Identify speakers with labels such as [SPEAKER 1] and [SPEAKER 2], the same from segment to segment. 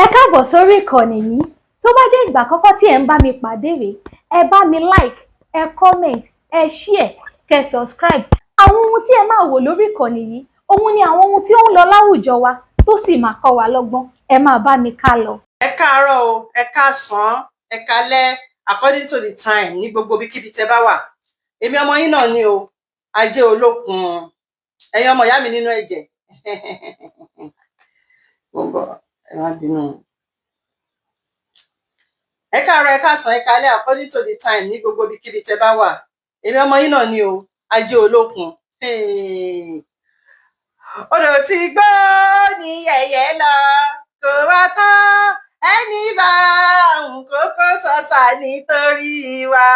[SPEAKER 1] Ẹ káàbọ̀ sórí ìkànnì yìí. Tó bá jẹ́ ìgbà àkọ́kọ́ tí ẹ̀ ń bá mi pàdé rèé, ẹ bá mi like, ẹ comment, ẹ share, kẹ́ subscribe. Àwọn ohun tí ẹ máa wò lórí ìkànnì yìí, òun ni àwọn ohun tí ó ń lọ láwùjọ wa tó sì máa kọ́ wa lọ́gbọ́n. Ẹ máa bá mi ká lọ.
[SPEAKER 2] Ẹ káàárọ̀ o, ẹ káàsán, ẹ káalẹ́, according to the time ní gbogbo ibikíbi tẹ́ bá wà. Èmi ọmọ yín náà ni o, Ajé Olókun. Ẹ̀yin ọmọ ìyá mi nínú ẹ̀jẹ̀, mo ń bọ̀, ẹ má bínú. Ẹ káàárọ̀, ẹ káàsán, ẹ káalẹ́, according to the time ní gbogbo ibikíbi tẹ́ bá wà. Èmi ọmọ yín náà ni o, Ajé Olókun. Odò tí gbó ní yẹ̀yẹ́ lọ kò wá tán, ẹni bá kókó sọ̀sà nítorí wa.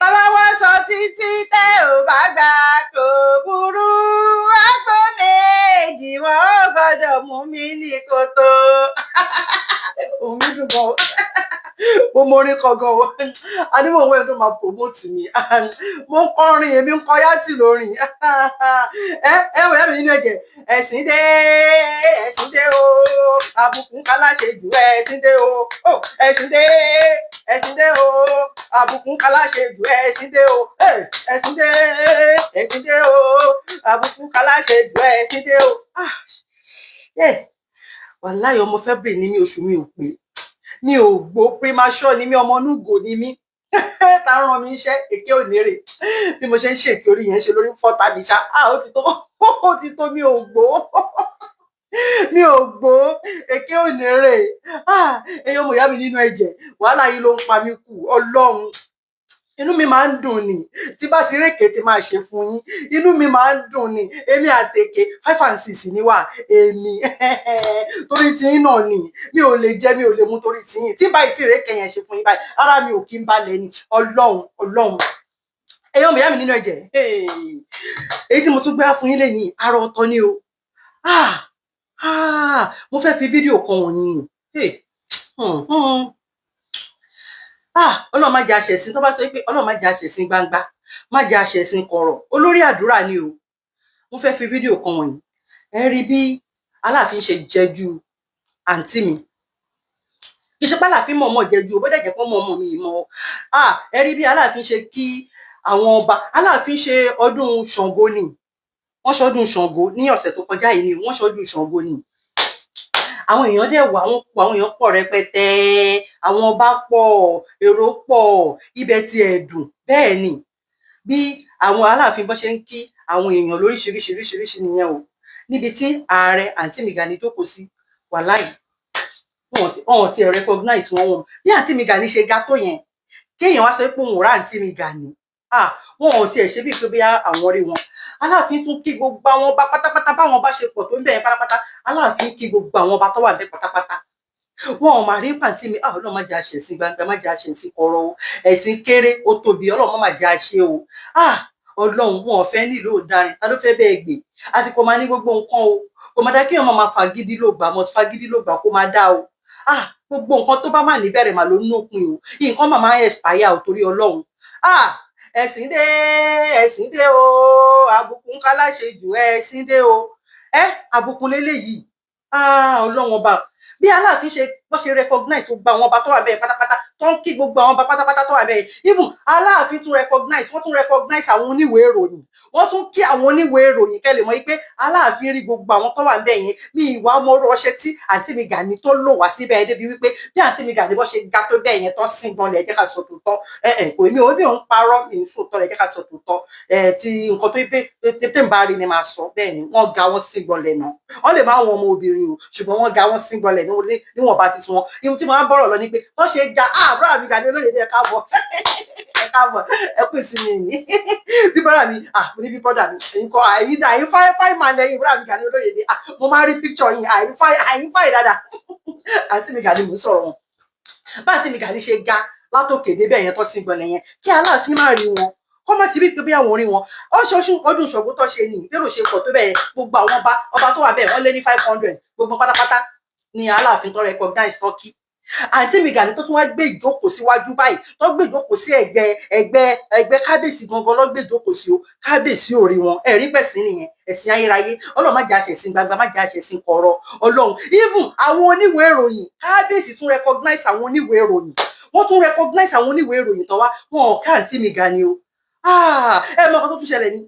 [SPEAKER 2] Tọ́lá wá sọ títí tẹ́ ò bá gbà, kò burú, àgbo méjì wọ́n ò gbọ́dọ̀ mú mi ní kòtò. Òun mi dùn gan o, mo mọ orin kan gan o. A ní mò ń wẹ́n tó máa promote mi. Mo ń kọrin, èmi ń kọ yátì lórin. Ẹ ẹ wọ̀ yá mi nínú ẹ̀jẹ̀. Ẹ̀sìn dé, ẹ̀sìn dé o, àbùkù kálá ṣe jù. Ẹ̀sìn dé o, ẹ̀sìn dé, ẹ̀sìn dé o, àbùkù kálá ṣe jù. Ẹ̀sìn dé o, ẹ̀sìn dé, ẹ̀sìn dé o, àbùkù kálá ṣe jù. Ẹ̀sìn dé o. Wàláyé, ọmọ February ní mi, oṣù mi ò pé, mi ò gbó, premature ni mí, ọmọ onúgò ni mí. Ta rán mi iṣẹ́ èké ònírè bí mo ṣe ń ṣèké orí yẹn ṣe lórí fọ́tà mi ṣá. Ó ti tó, ó ti tó. Mi ò gbó, mi ò gbó, èké ònírè. Ẹ̀yin ọmọ ìyá mi nínú ẹ̀jẹ̀, wàhálà yìí ló ń pa mí kú. Ọlọ́run, inú mi máa ń dùn ni tí bá ti rékè tí máa ṣe fún yín, inú mi máa ń dùn ni. Èmi àtèké 5 and 6 ni wà. Èmi torí tiyín náà ni, mi ò lè jẹ, mi ò lè mú torí tiyín. Tí báyìí tí rékè yẹn ṣe fún yín báyìí, ara mi ò kí ń balẹ̀ ni. Ọlọ́run, Ọlọ́run. Ẹ̀yin ọmọ ìyá mi nínú ẹ̀jẹ̀, èyí tí mo tún gbé wá fún yín lẹ́yìn àrà ọ̀tọ̀ ni o. Ah ah, mo fẹ́ fi fídíò kan wọ̀nyí. Ah, Ọlọ́run má jẹ́ àṣẹ̀sìn. Tó bá sọ pé Ọlọ́run má jẹ́ àṣẹ̀sìn gbangba, má jẹ́ àṣẹ̀sìn kọ̀rọ̀, olórí àdúrà ni o. Mo fẹ́ fi fídíò kan wọ̀nyí. Ẹ rí bí Aláàfin ṣe jẹjú àǹtí mi. Kì í ṣe pé Aláàfin mọ̀ọ́mọ̀ jẹjú o, bó dẹ̀ jẹ́ pé mọ̀ọ́mọ̀ mi mọ̀. Ah, ẹ rí bí Aláàfin ṣe kí àwọn ọba. Aláàfin ṣe ọdún Ṣàngó ni, wọ́n ṣọdún Ṣàngó ní ọ̀sẹ̀ tó kọjá yìí ni wọ́n ṣọdún Ṣàngó ni. Àwọn èèyàn dẹ̀ wà, wọ́n pọ̀, àwọn èèyàn pọ̀ rẹpẹtẹ, àwọn ọba pọ̀, èrò pọ̀, ibẹ̀ ti ẹ̀ dùn. Bẹ́ẹ̀ ni bí àwọn Aláàfin bọ́ ṣe ń kí àwọn èèyàn lóríṣiríṣiríṣiríṣi nìyẹn o. Níbi tí ààrẹ àǹtí mi Gani jókòó sí, wàláì, wọn ò tiẹ̀ recognize wọn. Wọn bí àǹtí mi Gani ṣe ga tó yẹn, kéèyàn wá sọ pé òun rà àǹtí mi Gani, ah, wọn ò tiẹ̀ ṣe bíi pé bóyá àwọn rí wọn. Aláàfin tún kí gbogbo àwọn ọba pátápátá, báwọn ọba ṣe pọ̀ tó ń bẹ̀rẹ̀ pátápátá. Aláàfin kí gbogbo àwọn ọba tó wà bẹ́ẹ̀ pátápátá. Wọn ò mà rí pàǹtí mi. Ah, Ọlọ́run má jẹ́ àṣẹ̀sìn gbangba, má jẹ́ àṣẹ̀sìn kọ̀rọ̀ o. Ẹ̀sìn kéré ó tóbi, Ọlọ́run má má jẹ́ àṣẹ o. Ah, Ọlọ́run, wọn ò fẹ́ nílò darin. Ta ló fẹ́ bẹ́ẹ̀ gbé? Àsìkò máa ní gbogbo nǹkan o. Kò má dá kí èèyàn máa fagídí ló gbà mọ́, fagídí ló gbà, kó máa dá o. Ah, gbogbo nǹkan tó bá má níbẹ̀rẹ̀ mà ló ń nópin o. Nǹkan máa máa expire o, torí Ọlọ́run. Ah, ẹ̀sìn dé, ẹ̀sìn dé o, àbùkù ń kálá ṣe jù. Ẹ̀sìn dé o, ẹ àbùkù lélẹ́yìí. Ah, Ọlọ́run ọba, bí Aláàfin ṣe bó ṣe recognize gbogbo àwọn ọba tó wà bẹ́ẹ̀ pátápátá, tó ń kí gbogbo àwọn ọba pátápátá tó wà bẹ́ẹ̀. Even Aláàfin tún recognize, wọ́n tún recognize àwọn oníwèé ìròyìn, wọ́n tún kí àwọn oníwèé ìròyìn. Kẹ́ lè mọ̀ pé Aláàfin rí gbogbo àwọn tó wà ń bẹ̀ yẹn. Ní ìwà ọmọ ọṣẹ tí àǹtí mi Gani tó lò wá síbẹ̀ débi wípé bí àǹtí mi Gani bó ṣe ga tó bẹ́ẹ̀ yẹn, tó sìn gan lẹ̀. Jẹ́ ká sọ tòótọ́. Ẹ ẹ kò èmi ò ní òun parọ́, mi ń sòótọ́ lẹ̀. Jẹ́ ká sọ tòótọ́. Ẹ tí nǹkan tó pé tẹ́ ń bá rí ni máa sọ. Bẹ́ẹ̀ ni wọ́n ga, wọ́n sìn gan lẹ̀ náà. Wọ́n lè máa wọn ọmọ obìnrin o, ṣùgbọ́n wọ́n ga, wọ́n sìn gan lẹ̀ níwọ̀nba titi wọn. Ihun tí mo máa ń bọ̀rọ̀ lọ ni pé wọ́n ṣe ga. Àbúrò mi Gani Olóyè, ẹ káàbọ̀, ẹ káàbọ̀, ẹ kú ìsinmi yìí. Bí bọ́dà mi, ah, mo ní bí bọ́dà mi nǹkan àyín dà, àyín fine fine man lẹ́yìn bọ́dà mi Gani Olóyè ni. Ah, mo máa ń rí picture yín, àyín fine, àyín fine dáadáa. Àǹtí mi Gani mò ń sọ̀rọ̀ wọn. Bá àǹtí mi Gani ṣe ga látòkè débẹ̀ yẹn, tó sí gbọ̀nlẹ̀ yẹn, kí Aláàfin má rí wọn, kọ́ má ṣe bí pé bí àwọn orí wọn. Ọ̀ṣọ́ṣún ọdún Ṣàngó tó ṣe ní bérò ṣe pọ̀ tó bẹ́ẹ̀, gbogbo àwọn ọba tó wà bẹ́ẹ̀, wọ́n lé ní 500. Gbogbo pátápátá ni Aláàfin tó recognize, Turkey. Àǹtí mi Gani tó tún wá gbé ìjókòó síwájú báyìí, tó gbé ìjókòó sí ẹ̀gbẹ́ kábíyèsí gangan ló gbé ìjókòó sí o. Kábíyèsí ò rí wọn. Ẹ̀rí pẹ̀sìn nìyẹn, ẹ̀sìn ayérayé. Ọlọ́run, má jẹ́ àṣẹ̀sìn gbangba, má jẹ́ àṣẹ̀sìn kọ̀rọ̀. Ọlọ́run, even àwọn oníwèé ìròyìn, kábíyèsí tún recognize àwọn oníwèé ìròyìn. Wọ́n tún recognize àwọn oníwèé ìròyìn tán wá. Wọn ò ká àǹtí mi Gani o. Ẹ mọ nǹkan tó tún ṣẹlẹ̀ ni,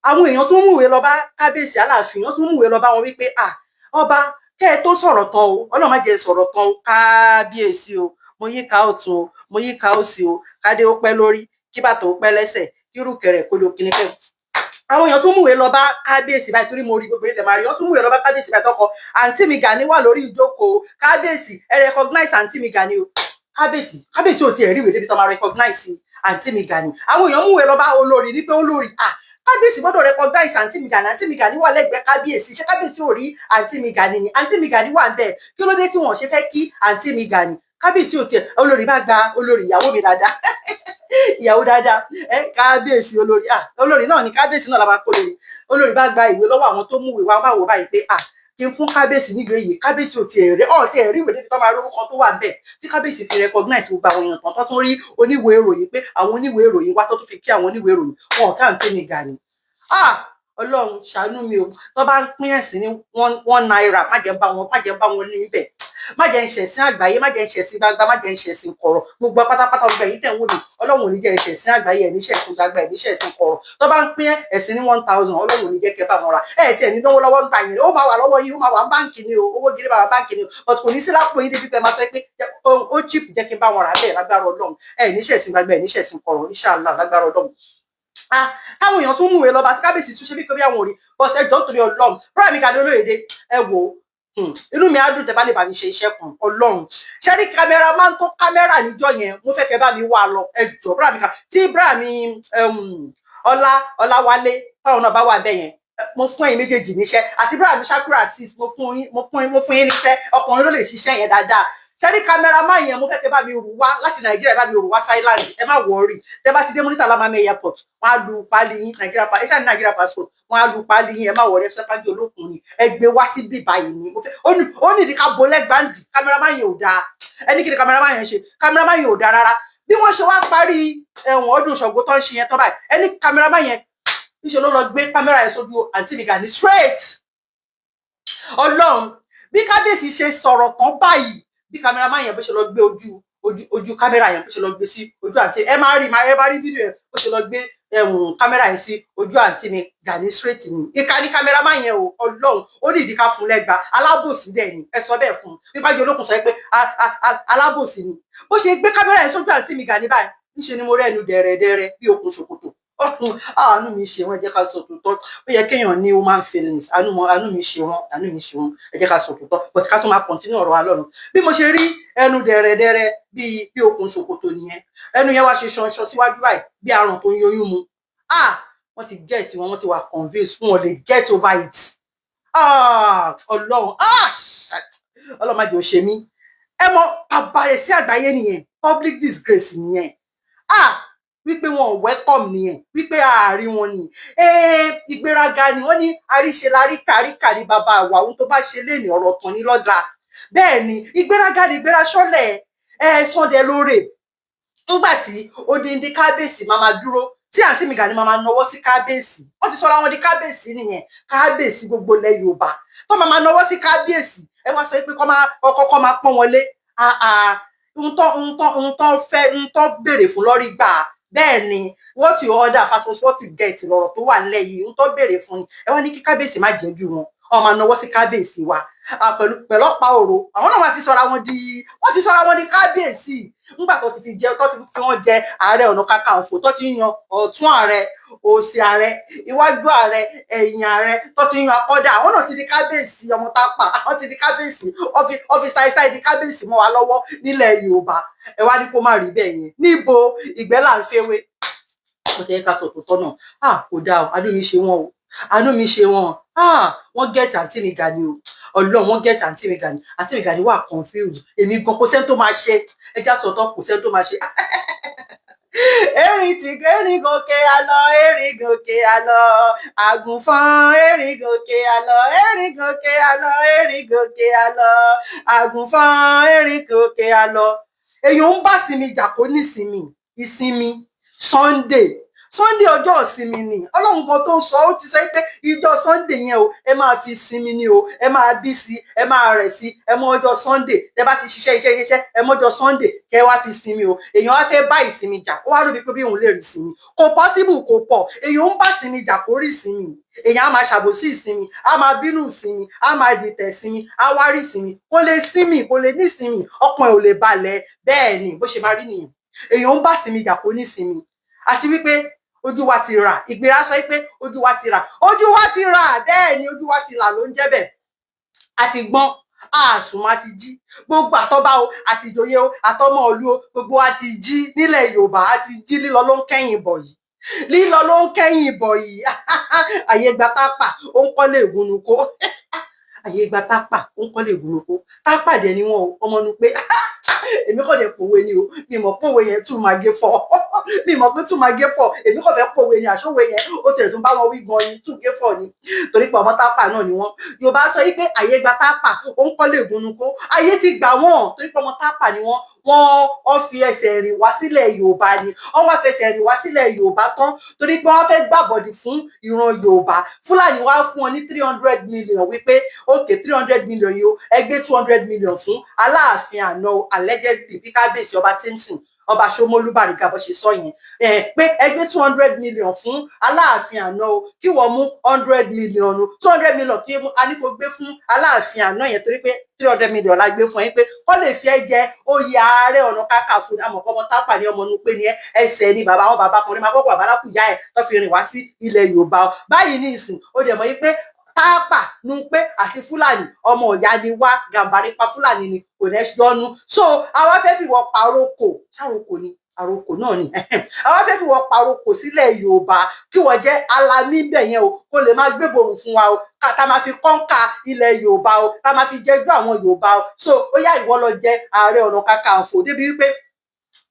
[SPEAKER 2] àwọn èèyàn tún múwèé lọ bá kábíyèsí Aláàfin. Wọ́n tún múwèé lọ bá wọn wípé, ah, ọba, kẹ́ ẹ tó sọ̀rọ̀ tán o, Ọlọ́run má jẹ́ sọ̀rọ̀ tán o, kábíyèsí o, mo yí ká ọ̀tún o, mo yí ká òsì o, kádé ó pẹ́ lórí, kí bàtà ó pẹ́ lẹ́sẹ̀, kí rùkẹ̀rẹ̀ kó lo kíní kẹ́. Àwọn èèyàn tún múwèé lọ bá kábíyèsí báyìí, torí mo rí gbogbo ilẹ̀ máa rí. Wọ́n tún múwèé lọ bá kábíyèsí báyìí, tọkọ àǹtí mi Gani wà lórí ìjókòó. Kábíyèsí, ẹ recognize àǹtí mi Gani o. Kábíyèsí ò tiẹ̀ rí ìwé débi tó máa recognize àǹtí mi Gani. Àwọn èèyàn múwèé lọ bá olórí ní pé, olórí, ah, kábíyèsí gbọ́dọ̀ recognize àǹtí mi Gani. Àǹtí mi Gani wà lẹ́gbẹ̀ẹ́ kábíyèsí. Ṣé kábíyèsí ò rí àǹtí mi Gani ni? Àǹtí mi Gani wà ń bẹ̀. Kí ló dé tí wọ́n ṣe fẹ́ kí àǹtí mi Gani? Kábíyèsí ò tiẹ̀. Olórí bá gba olórí, ìyàwó mi dáadáa, ìyàwó dáadáa, ẹ kábíyèsí, olórí, ah, olórí náà ni, kábíyèsí náà la máa kó lórí. Olórí bá gba ìwé lọ́wọ́ àwọn tó múwèé wá, bá wò báyìí pé, ah, kí n fún kábíyèsí nígbè yìí. Kábíyèsí ò tiẹ̀ rí, ọ̀ tiẹ̀ rí ìwé débi tó máa rórúkọ tó wà bẹ́ẹ̀ tí kábíyèsí fi recognize gbogbo àwọn èèyàn tán, tó tún rí oníwèé ìròyìn pé àwọn oníwèé ìròyìn wá, tó tún fi kí àwọn oníwèé ìròyìn. Wọn ò ká àǹtí mi Gani. Ah, Ọlọ́run ṣàánú mi o. Tó bá ń pín ẹ̀sìn ní ₦1, má jẹ́ bá wọn ní ibẹ̀. Má jẹ́ ń ṣẹ̀sìn àgbáyé, má jẹ́ ń ṣẹ̀sìn gbangba, má jẹ́ ń ṣẹ̀sìn kọ̀rọ̀. Gbogbo pátápátá, gbogbo ẹ̀yin tẹ̀ ń wò mí, Ọlọ́run ò ní jẹ́ ń ṣẹ̀sìn àgbáyé, ẹ̀ ní ṣẹ̀sìn gbangba, ẹ̀ ní ṣẹ̀sìn kọ̀rọ̀. Tó bá ń pín ẹ̀sìn ní 1,000, Ọlọ́run ò ní jẹ́ kẹ́ bá wọn rà. Ẹ̀ tí ẹ̀ ní lọ́wọ́ lọ́wọ́ gbà yẹn, ó máa wà lọ́wọ́ yín, ó máa wà báǹkì ni o. Owó gidi máa wà báǹkì ni o, but kò ní sí lápò yín débi pé máa sọ pé ó cheap, jẹ́ kí n bá wọn rà bẹ́ẹ̀. Lágbára Ọlọ́run, ẹ̀ ní ṣẹ̀sìn gbangba, ẹ̀ ní ṣẹ̀sìn kọ̀rọ̀, inshallah, lágbára Ọlọ́run. Ah, táwọn èèyàn tún múwèé lọ́ba tí kábíyèsí tún ṣe bí pé bí àwọn ò rí. But ẹ jọ̀ọ́, nítorí Ọlọ́run, bọ́dà mi Gani Olóyèdè, ẹ wò ó, inú mi á dùn tẹ́ bá lè bá mi ṣe iṣẹ́ kan. Ọlọ́run, ṣé ní cameraman tó kámẹ́rà níjọ́ yẹn, mo fẹ́ kẹ́ bá mi wá lọ. Ẹ jọ̀ọ́, bọ́dà mi kà tí bọ́dà mi Ọlá Ọláwálé táwọn náà bá wà bẹ́ẹ̀ yẹn, mo fún ẹ̀yin méjèèjì níṣẹ́, àti bọ́dà mi Ṣakura six, mo fún yín níṣẹ́. Ọkùnrin ló lè ṣiṣẹ́ yẹn dáadáa. Ṣé ní cameraman yẹn, mo fẹ́ kẹ́ bá mi rù wá láti Nàìjíríà, bá mi rù wá Thailand. Ẹ má worry, tẹ́ bá ti dé Muritala Muhammed Airport, wọ́n á lu pálí yín. Nàìjíríà, ẹ ṣáà ní Nàìjíríà passport, wọ́n á lu pálí yín. Ẹ má worry, ẹ sọ pé olókùn ni ẹ gbé wá sí bí báyìí ni. Mo fẹ́ ó ní ìdí ká bo lẹ́gbàndì. Cameraman yẹn ò dáa. Ẹni kí ni cameraman yẹn ṣe? Cameraman yẹn ò dáa rárá. Bí wọ́n ṣe wá parí ẹ̀wọ̀n ọdún Ṣàngó tó ń ṣe yẹn tán báyìí, ẹni cameraman yẹn níṣẹ́ ló lọ gbé kámẹ́rà yẹn sójú àǹtí mi Gani straight. Ọlọ́run, bí kábíyèsí ṣe sọ̀rọ̀ tán báyìí, bí cameraman yẹn bó ṣe lọ gbé ojú kámẹ́rà yẹn, bó ṣe lọ gbé sí ojú àǹtí, ẹ máa rí fídíò yẹn, bó ṣe lọ gbé ẹ̀wọ̀n kámẹ́rà yẹn sí ojú àǹtí mi Gani straight ni. Ìka ní cameraman yẹn o. Ọlọ́run, ó ní ìdí ká fún lẹ́gba. Alábòsí dẹ̀ ni, ẹ sọ bẹ́ẹ̀ fún un. Bí bájú olókùn sọ pé alábòsí ni. Bó ṣe gbé kámẹ́rà yẹn sójú àǹtí mi Gani báyìí, níṣe ni mo rẹ́nu dẹ̀rẹ̀dẹ̀rẹ̀ bí okùn ṣòkòtò. Àánú mi ṣe wọ́n. Ẹ jẹ́ ká sọ tòótọ́, ó yẹ kéèyàn ní human feelings. Àánú mi ṣe wọ́n, àánú mi ṣe wọ́n. Ẹ jẹ́ ká sọ tòótọ́, but ká tún máa continue ọ̀rọ̀ wa lọ́nu. Bí mo ṣe rí ẹnu dẹ̀rẹ̀dẹ̀rẹ̀ bí okùn ṣòkòtò nìyẹn. Ẹnu yẹn wá ṣe ṣanṣan síwájú báyìí bí aràn tó ń yoyún mu. Ah, wọ́n ti get wọn, wọ́n ti wà convinced, wọn lè get over it. Ah, Ọlọ́run, ah, Ọlọ́run má jẹ́ ó ṣe mí. Ẹ mọ bàbá ẹ̀ sí àgbáyé nìyẹn, public disgrace nìyẹn. Ah, wípé wọn ò welcome nìyẹn, wípé ààrin wọn ni ìgbéraga ni. Wọ́n ní àríṣe láríkà, àríkà ní bàbá àwà. Ohun tó bá ṣe léèní, ọ̀rọ̀ tán ní lọ́la. Bẹ́ẹ̀ ni, ìgbéraga ni ìgbéra ṣọlẹ̀ ẹ sọdẹ lóore. Nígbà tí odindi kábíyèsí máa ma dúró, tí àǹtí mi Gani máa ma nawọ́ sí kábíyèsí, wọ́n ti sọra wọn di kábíyèsí nìyẹn, kábíyèsí gbogbo ilẹ̀ Yorùbá tó máa ma nawọ́ sí kábíyèsí. Ẹ wá sọ pé kọ́ máa kọ́kọ́ máa pọ́n wọn lé. Ohun tó fẹ́, ohun tó béèrè fún lọ́rí gbà. Bẹ́ẹ̀ ni, what you order versus what you get lọ̀rọ̀ tó wà nílẹ̀ yìí. Ohun tó béèrè fún ni. Ẹ wá ní kí kábíyèsí má jẹ́ jù wọn, wọn máa nawọ́ sí kábíyèsí wa pẹ̀lú pẹ̀lú ọ̀pá òrò. Àwọn náà wọ́n ti sọra wọn di kábíyèsí nígbà tó ti fi jẹ, tó ti fi wọn jẹ Ààrẹ Ọ̀nà Kakanfò, tó ti yan ọ̀tún ààrẹ, òsì ààrẹ, iwájú ààrẹ, ẹ̀yìn ààrẹ, tó ti yan akọ́dà. Àwọn náà ti di kábíyèsí. Ọmọ tápà, wọ́n ti di kábíyèsí. Wọ́n fi ṣáìṣáì di kábíyèsí mọ́ wa lọ́wọ́ nílẹ̀ Yorùbá. Ẹ wá ní kó má rí bẹ́ẹ̀ yẹn. Níbo ìgbẹ́ là ń fẹ́wé? Bó ti yẹ ká sọ tòótọ́ náà, ah, kò dáa o. Àánú mi ṣe wọ́n o, àánú mi ṣe wọ́n. Ah, wọ́n get àǹtí mi Gani o. Ọlọ́run, wọ́n get àǹtí mi Gani. Àǹtí mi Gani wà confused. Èmi gan, kò sẹ́ni tó máa ṣe. Ẹ já sọ̀tọ̀, kò sẹ́ni tó máa ṣe. Erin ti erin gòkè àlọ, erin gòkè àlọ, àgùnfọn erin gòkè àlọ, erin gòkè àlọ, erin gòkè àlọ, àgùnfọn erin gòkè àlọ. Èèyàn ń bá sinmi jà kó nísinmi. Ìsinmi Sunday, Sunday ọjọ́ ìsinmi ni. Ọlọ́run kan tó ń sọ, ó ti sọ pé ìjọ Sunday yẹn o, ẹ máa fi sinmi ni o, ẹ máa bí sí, ẹ máa rẹ̀ sí, ẹ mọ ọjọ́ Sunday tẹ bá ti ṣiṣẹ́ iṣẹ́ iṣẹ́, ẹ mọ́jọ́ Sunday kẹ wá fi sinmi o. Èèyàn wá fẹ́ bá ìsinmi jà, ó wá rò bí pé bí òun lè rí sinmi, kò possible, kò pọ̀. Èèyàn ń bá sinmi jà kó rí sinmi. Èèyàn á máa ṣàbòsí ìsinmi, á máa bínú ìsinmi, á máa dìtẹ̀ ìsinmi, á wá rí ìsinmi, kò lè sinmi, kò lè ní ìsinmi, ọkàn ẹ̀ ò lè balẹ̀. Bẹ́ẹ̀ ni bó ṣe máa rí nìyẹn. Èèyàn ń bá sinmi jà kó ní ìsinmi. Àti wípé ojú wa ti rà, ìgbéra sọ pé ojú wa ti rà, ojú wa ti rà. Bẹ́ẹ̀ ni, ojú wa ti là ló ń jẹ́ bẹ́ẹ̀. Àti gbọ́n àsùn wa ti jí, gbogbo àtọ́ba o, àti ìjòyè o, àtọmọ ìlú o, gbogbo wa ti jí nílẹ̀ Yorùbá, a ti jí. Lílọ ló ń kẹ́yìn bọ̀ yìí, lílọ ló ń kẹ́yìn bọ̀ yìí. Àyè gba tápà, ó ń kọ́lé ìgúnnukó. Àyè gba tápà, ó ń kọ́lé ìgúnnukó. Tápà dẹ̀ ni wọn o, ọmọ nu pé èmi kò dẹ̀ pòwe ni o. Mi mọ̀ pòwe yẹn tún máa gé fọ́, mi mọ̀ pé tún máa gé fọ́. Èmi kò fẹ́ pòwe ni, àṣọwé yẹn ó tiẹ̀ tún bá wọn wí gan ni, tún gé fọ́ ni, torí pé ọmọ tápà náà ni wọ́n. Yorùbá sọ yí pé àyè gba tápà, ó ń kọ́lé ìgúnnukó. Ayé ti gbà wọ́n torí pé ọmọ tápà ni wọ́n. Wọ́n ó fi ẹsẹ̀ rìn wá sílẹ̀ Yorùbá ni. Wọ́n wá fẹsẹ̀ rìn wá sílẹ̀ Yorùbá tán, torí pé wọ́n fẹ́ gbàbọ̀dì fún ìran Yorùbá, Fúlàní wá fún wọn ní 300 million, wípé ok, 300 million yìí o, ẹ gbé 200 million fún Aláàfin àná o, allegedly bí kábíyèsí Ọba Timson, Ọba Ṣómólú Bàrígà, bó ṣe sọ yẹn ẹ, pé ẹ gbé 200 million fún Aláàfin àná o, kí wọ́n mú 100 million, 200 million kí a ní kó gbé fún Aláàfin àná yẹn, torí pé 300 million la gbé fún yín pé kó lè fi ẹ jẹ oyè Ààrẹ Ọ̀nà Kakanfò. Àmọ́ ọmọ tápà ní, ọmọ inú pé ní ẹsẹ̀ ní bàbá àwọn bàbá kan ní máa kọ́kọ́ bàbá lákùjá ẹ̀ tó fi rìn wá sí ilẹ̀ Yorùbá báyìí ní ìsìn. Ó dẹ̀ mọ̀ yí pé tápà Nupe àti Fúlàní ọmọ ìyá ni wá. Gàmbàrí pa Fúlàní ni kò ní yọnu. So àwa fẹ́ fìwọ paroko, ṣàròkò ni, àròkò náà ni, àwa fẹ́ fìwọ paroko sílẹ̀ Yorùbá, kí wọ́n jẹ́ alamí bẹ̀ yẹn o, kó lè máa gbéborùn fún wa o, ká máa fi conquer ilẹ̀ Yorùbá o, ká máa fi jẹ́jú àwọn Yorùbá o. So ó yá, ìwọ lọ jẹ Ààrẹ Ọ̀nà Kakanfò, débi wípé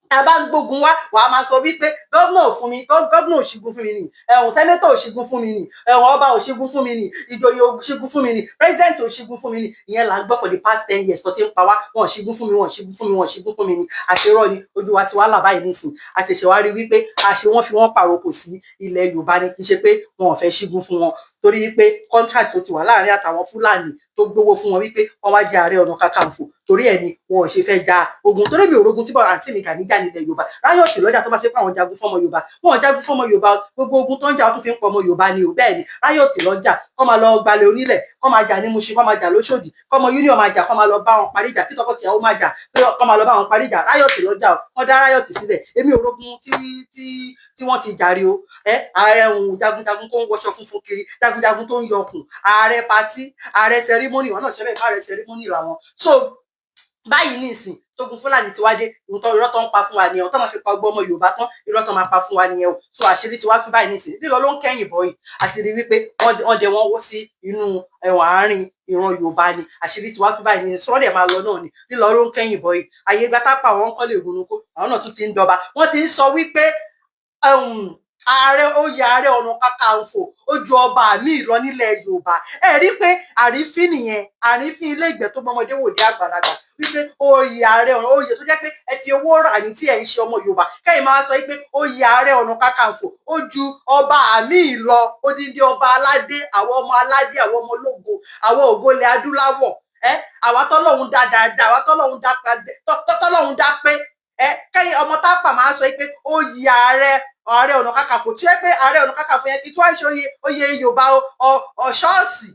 [SPEAKER 2] tá a bá ń gbógun wá, wàá máa sọ wípé governor ò fún mi, governor ò ṣígun fún mi nì, ẹ̀hún senator ò ṣígun fún mi nì, ẹ̀hún ọba ò ṣígun fún mi nì, ìjòyè ò ṣígun fún mi nì, president ò ṣígun fún mi nì. Ìyẹn là ń gbọ́ for the past 10 years tó ti ń pa wá. Wọn ò ṣígun fún mi, wọn ò ṣígun fún mi, wọn ò ṣígun fún mi nì. Àṣerọ́ ni. Ojú wa ti wá là báyìí nísìn, àṣẹ̀ṣẹ̀ wá rí wípé àṣẹ wọn fi wọn pàrokò sí ilẹ̀ Yorùbá ni, kì í ṣe pé wọn ò fẹ́ ṣígun fún wọn, torí pé contract tó ti wà láàrin àtàwọn Fúlàní tó gbowó fún wọn wípé wọn wá jẹ Ààrẹ Ọ̀nà Kakanfò, torí ẹ̀ ni wọn ò ṣe fẹ́ ja ogun. Torí mi ò rogun tí bọ́ àǹtí mi kà níjà nílẹ̀ Yorùbá. Riot lọ́jà tó bá ṣe pé àwọn jagun fọ́mọ Yorùbá, wọn ò jagun fọ́mọ Yorùbá. Gbogbo ogun tó ń jà, ó tún fi ń pọ̀ ọmọ Yorùbá ni o. Bẹ́ẹ̀ ni, riot lọ́jà, kọ́ máa lọ gbalẹ̀ onílẹ̀, kọ́ máa jà ní Mushin, kọ́ máa jà lóṣòdì, kọ́ ọmọ union máa jà, kọ́ máa lọ bá wọn parí ìjà, kí tọkọ-tìyàwó máa jà, kọ́ máa lọ bá wọn parí ìjà. Riot lọ́jà o, wọ́n dá riot sílẹ̀. Èmi ò rogun tí wọ́n ti jàre o. Ẹ ààrẹ òun jagunjagun tó ń wọṣọ funfun kiri, jagunjagun tó ń yọkùn, ààrẹ party, ààrẹ ceremony, wọn náà ṣe bẹ́ẹ̀, ààrẹ ceremony làwọn. So báyìí ní ìsìn tógun Fúlàní ti wá dé, ìtọ́ irọ́ tó ń pa fún wa nìyẹn, tó máa fi pa ọgbọ́n ọmọ Yorùbá tán, irọ́ tó máa pa fún wa nìyẹn o. So àṣírí ti wá tú báyìí ní ìsìn. Lílọ ló ń kẹ́yìn bọ̀ yìí. Àti rí wípé wọ́n dẹ wọ́n wọ́ sí inú ẹ̀wọ̀n àárín ìran Yorùbá ni. Àṣírí ti wá tú báyìí ní ìsìn, wọ́n dẹ̀ máa lọ náà ni. Lílọ ló ń kẹ́yìn bọ̀ yìí. Àyè gba tápà, wọn kọ́ lè gunukó, àwọn náà tún ti ń dọba. Wọ́n ti ń sọ wípé ààrẹ, oyè Ààrẹ Ọ̀nà Kakanfò, ó ju ọba míì lọ nílẹ̀ Yorùbá. Ẹ rí pé àrífín nìyẹn, àrífín ilé ìgbẹ́ tó gbọmọdé wò dé àgbàlagbà, wípé oyè ààrẹ ọ̀nà, oyè tó jẹ́ pé ẹ fi owó rà ní tí ẹ ń ṣe ọmọ Yorùbá, kẹ́yìn máa sọ wípé oyè Ààrẹ Ọ̀nà Kakanfò ó ju ọba míì lọ, odindi ọba aládé, àwọn ọmọ aládé, àwọn ọmọ ológo, àwọn ògo ilẹ̀ adúláwọ̀ ẹ, àwa tọ́lọ́hun dá dáadáa, àwa tọ́lọ́hun dá pé ẹ, kẹ́yìn ọmọ tápà máa sọ pé oyè ààrẹ Ọ̀nà Kakanfò, tí ó yẹ pé Ààrẹ Ọ̀nà Kakanfò yẹn kí tí wọ́n ṣe oyè Yorùbá o. Ṣọ́ọ̀ṣì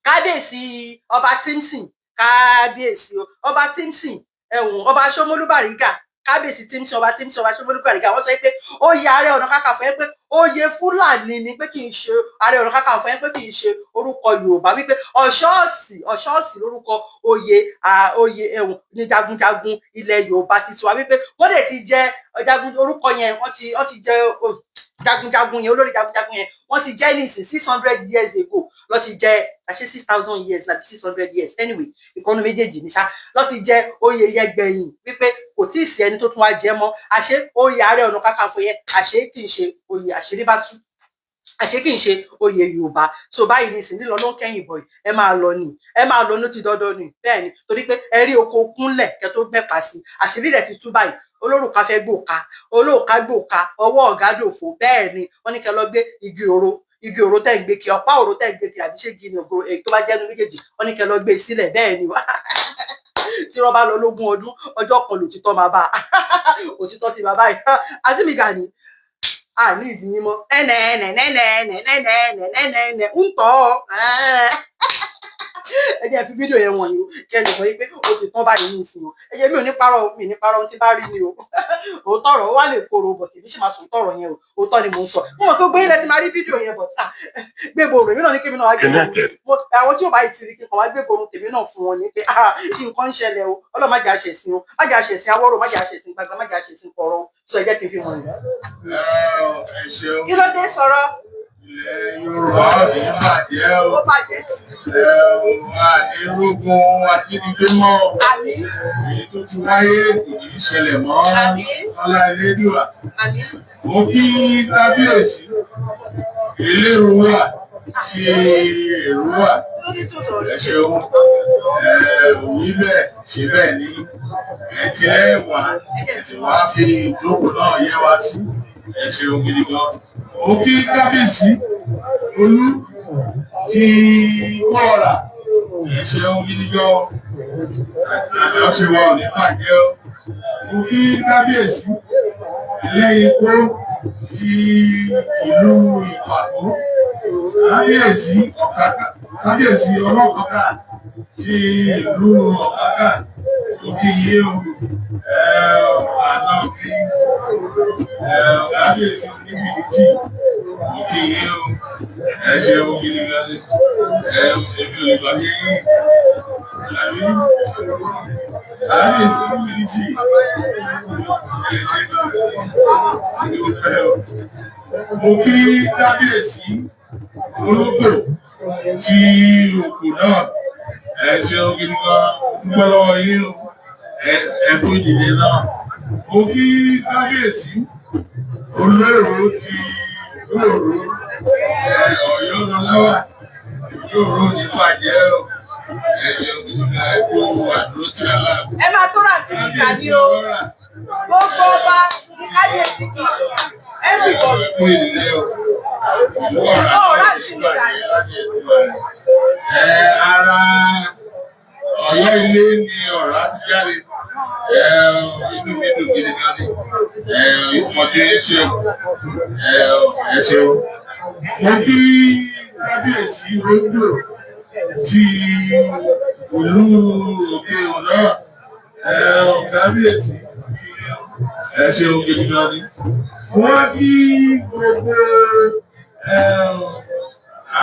[SPEAKER 2] kábíyèsí Ọba Timson, kábíyèsí Ọba Timson, Ọba Ṣómólú Bàrígà, kábíyèsí Timson, Ọba Timson, Ọba Ṣómólú Bàrígà, wọ́n sọ pé oyè Ààrẹ Ọ̀nà Kakanfò yẹn, pé oyè Fúlàní ni, pé kì í ṣe Ààrẹ Ọ̀nà Kakanfò yẹn, pé kì í ṣe orúkọ Yorùbá, wípé ọ̀ṣọ́ọ̀sì, ọ̀ṣọ́ọ̀sì lórúkọ oyè ẹ̀wọ̀n ní jagunjagun ilẹ̀ Yorùbá ti tiwa, wípé wọ́n dẹ̀ ti jẹ jagun orúkọ yẹn, wọ́n ti jẹ. Jagunjagun yẹn, olórí jagunjagun yẹn, wọ́n ti jẹ́ nísìn 600 years ago lọ ti jẹ. Àṣé 6,000 years àbí 600 years? Anyway, ìkànnì méjèèjì ní ṣá lọ ti jẹ oyè yẹn gbẹ̀yìn, wípé kò tí ì sí ẹni tó tún wá jẹ mọ́. Àṣé oyè Ààrẹ Ọ̀nà Kakanfò yẹn, àṣé kì í ṣe oyè, àṣírí bá tú, àṣé kì í ṣe oyè Yorùbá. So báyìí ní ìsìn, lílọ ló ń kẹ́yìn bọ̀, ẹ máa lọ ni, ẹ máa lọ ní ti dandan ni. Bẹ́ẹ̀ ni, torí pé ẹ rí oko kúnlẹ̀ kẹ́ tó gbẹ̀pà sí, àṣírí rẹ̀ ti tú báyìí. Olórùka fẹ́ gbòka, olóòka gbòka, ọwọ́ ọ̀gá dòfo. Bẹ́ẹ̀ ni, wọ́n ní kẹ́ lọ gbé igi òro, igi òro tẹ́ ń gbé kí, ọ̀pá òro tẹ́ ń gbé kí, àbí ṣé igi ni ògo, èyí tó bá jẹ́nu méjèèjì, wọ́n ní kẹ́ lọ gbé sílẹ̀. Bẹ́ẹ̀ ni, tí wọ́n bá lọ lógún ọdún, ọjọ́ kan lòtítọ́ máa bá òtítọ́ ti bàbá yìí. Àti mi Gani, a ní ìdí yín mọ́. Ẹnẹ ẹnẹ ẹnẹ ẹnẹ ẹnẹ ẹnẹ ẹnẹ ẹnẹ ń tọ́. Ẹ jẹ́ fi fídíò yẹn wọ̀nyí o, kí ẹ lè mọ̀ pé ó ti tán báyìí ní ìsìn o. Ẹ jẹ́ mi ò ní parọ́, mi ní parọ́. Tí bá rí ni o, òótọ́ ọ̀rọ̀ ó wá lè korò bọ̀, tèmi sì máa sọ òótọ́ ọ̀rọ̀ yẹn o. Òótọ́ ni mò ń sọ. Mo mọ̀ tó gbé ilẹ̀ tí máa rí fídíò yẹn bọ̀, gbé borò èmi náà ní kí mi náà wá gbé borò. Àwọn tí ò bá ti rí, kí n kàn wá gbé borò tèmi náà fún wọn ní pé nǹkan ń ṣẹlẹ̀ o. Ọlọ́run má jẹ́ àṣẹ̀sìn o, má jẹ́ àṣẹ̀sìn awọ́rò, má jẹ́ àṣẹ̀sìn gbàgbà, má jẹ́ àṣẹ̀sìn kọ̀rọ̀ o. Sọ ẹ jẹ́ kí n fi wọ̀nyí.
[SPEAKER 3] Ẹ ṣeun.
[SPEAKER 2] Kí ló dé? Sọ̀rọ̀.
[SPEAKER 3] Ilẹ̀ Yorùbá ò ní bàjẹ́ o.
[SPEAKER 2] Ó bàjẹ́ tí.
[SPEAKER 3] Ẹ ò àní ajínigbé mọ́.
[SPEAKER 2] Àmín.
[SPEAKER 3] Èyí tó ti wáyé kò ní í ṣẹlẹ̀ mọ́.
[SPEAKER 2] Àmín.
[SPEAKER 3] Ọlá Elédùà.
[SPEAKER 2] Àmín.
[SPEAKER 3] Mo kí kábíyèsí Elérúwà ti Èrúwà.
[SPEAKER 2] Kí ló dé tó sọ̀rọ̀?
[SPEAKER 3] Ẹ ṣeun. Ẹ wí bẹ́ẹ̀ ṣe bẹ́ẹ̀ ní ẹ ti rẹ́ wá, ẹ sì wá fi ìjókòó náà yẹ wá sí. Ẹ ṣeun gidi gan. Mo kí kábíyèsí Olú ti Bọ́ọ̀rà. Ẹ ṣeun gidi gan. Àjọṣe wa ò ní bàjẹ́ o. Mo kí kábíyèsí Ẹlẹ́yinpó ti ìlú Ìpàgó, kábíyèsí Ọ̀kàkà, kábíyèsí Ọlọ́kọ̀ọ́kà ti ìlú Ọ̀kàkà. Mo kí yín o. Àná bí kábíyèsí Oníbìrìtì, mo kí yín o. Ẹ ṣeun gidi gan ni. Èmi ò lè gbàgbé yín. Àbí kábíyèsí Oníbìrìtì, ẹ ṣe gan ni dúpẹ́ o. Mo kí kábíyèsí Ológbò ti Òkò náà. Ẹ ṣeun gidi gan, dúpẹ́ lọ́wọ́ yín o. Ẹ kú ìdílé náà. Mo kí kábíyèsí Olóòró ti Olóòró. Ọ̀yọ́ lọ́láwà, Olóòró ní bàjẹ́ o. Ẹ ṣeun gidi gan, ẹ kú àdúró tí aláàbò.
[SPEAKER 2] Ẹ máa tó rà tí mi kà ní o. Gbogbo ọba ní kábíyèsí kí everybody.
[SPEAKER 3] Ẹ kú ìdílé o. Ìlú Ọ̀rá
[SPEAKER 2] Ọ̀rá
[SPEAKER 3] náà
[SPEAKER 2] tí
[SPEAKER 3] ní
[SPEAKER 2] mi kà
[SPEAKER 3] bàjẹ́
[SPEAKER 2] ní.
[SPEAKER 3] láti ìlú rẹ̀. Ara Ọ̀yọ́ ilé ni Ọ̀rá ti jáde. Inú mi dùn gidi gan ni. Ìpọ̀jù yín ṣe o. Ẹ ṣeun. Mo kí kábíyèsí Rondo ti ìlú Òkè náà. Kábíyèsí, ẹ ṣeun gidi gan ni. Mo wá kí gbogbo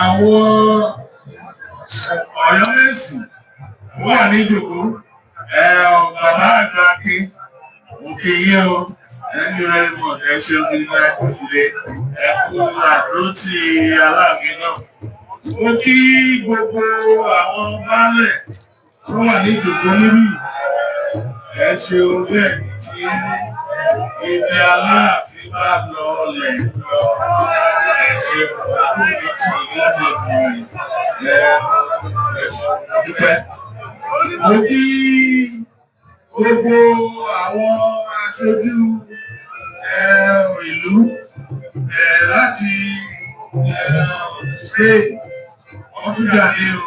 [SPEAKER 3] àwọn Ọ̀yọ́mèsì tó wà ní ìjòkó. Bàbá àgbà kí mo kí yín o. Thank you very much. Ẹ ṣeun gidi gan, ẹ kú ìdílé, ẹ kú àdúrótì Aláàfin náà. Mo kí gbogbo àwọn baálẹ̀ tó wà ní ìjòkó níbí. Ẹ ṣeun. Bẹ́ẹ̀ ni tí ibi Aláàfin bá lọ lẹ̀ ń lọ. Ẹ ṣeun, ojú mi tì í láti ọkùnrin. Ẹ ṣeun, mo dúpẹ́. Mo kí gbogbo àwọn aṣojú ìlú láti Spain, Portugal ní o,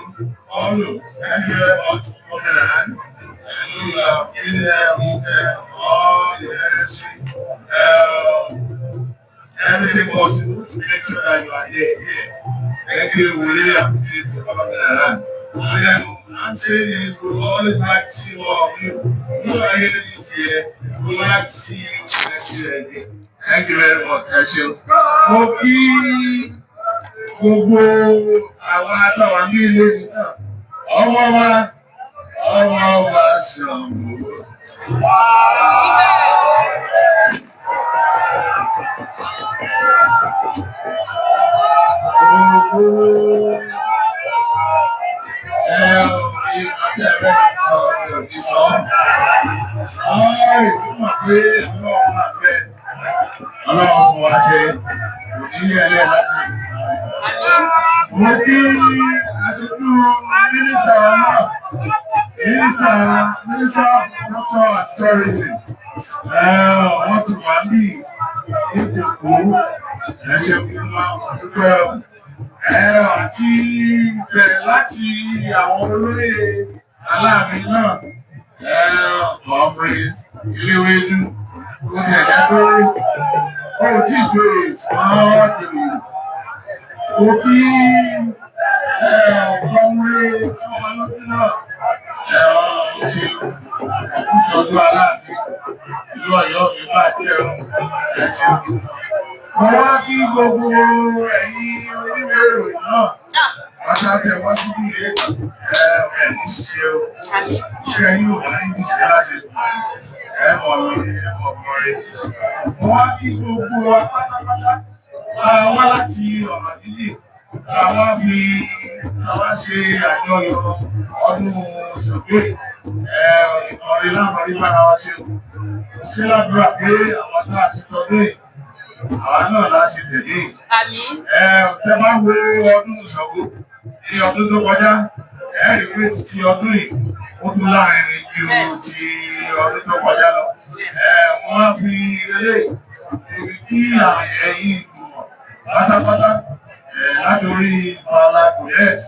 [SPEAKER 3] all. Thank you very much for coming around. I know you have been there with all the necessary everything possible to make sure that you are there here. Thank you. We really appreciate you coming around. And then I'm saying is we would always like to see more of you. You are here this year. We would like to see you next year again. Thank you very much. Ẹ ṣeun. Mo kí gbogbo àwọn àtàwọn ní ilé yìí náà. Ọmọ wa, ọmọ ọba Ṣàngó. Gbogbo ẹ ìpàdé ẹ̀rẹ́ sọ ní òní sọ. Ṣùgbọ́n èmi mọ̀ pé Ọlọ́run máa bẹ̀. Ọlọ́run fún wa ṣe kò ní yẹ̀lẹ̀ láti. Mo kí aṣojú mínísítà wa náà, mínísítà of Culture and Tourism. Wọ́n ti wà ní ìdòkó. Ẹ ṣe fún wa, dúpẹ́ o. Àti bẹ̀rẹ̀ láti àwọn olóyè Aláàfin náà, ọ̀fìn Iléwédú. Ó ti ẹ̀jẹ̀ pé ó tí ì gbé ìsúná. Mo kí ọmọdé Sọ́balójú náà, ṣe ìtọ́jú Aláàfin ìlú Ọ̀yọ́ mi bàjẹ́ o. Ẹ ṣeun. Mo wá kí gbogbo ẹ̀yin oníwèé ìròyìn náà pátá tẹ wá síbí ilé ẹ ní ṣiṣẹ́ o. Iṣẹ́ yín ò wá níbi iṣẹ́ láṣẹ ẹ mọ̀ lórí ẹ mọ̀ mọ̀rẹ́. Mo wá kí gbogbo wa pátápátá wá láti ọ̀nà dídì àwọn fi àwọn ṣe àjọyọ̀ ọdún Ṣàngó. Ìkọrin láwọn rí bára wa ṣe ṣé ládùúrà pé àwọn tá a ti tọdún yìí, àwa náà la ṣe tẹ̀lé.
[SPEAKER 2] Àmín.
[SPEAKER 3] Tẹ bá wo ọdún Ṣàngó ní ọdún tó kọjá, ẹ rí pé títí ọdún yìí ó tún láàrin ju ti ọdún tó kọjá lọ. Wọ́n á fi eléyìí mo fi kí ẹ̀yin ìgbìmọ̀ pátápátá látòrí Bala Kùrẹ́s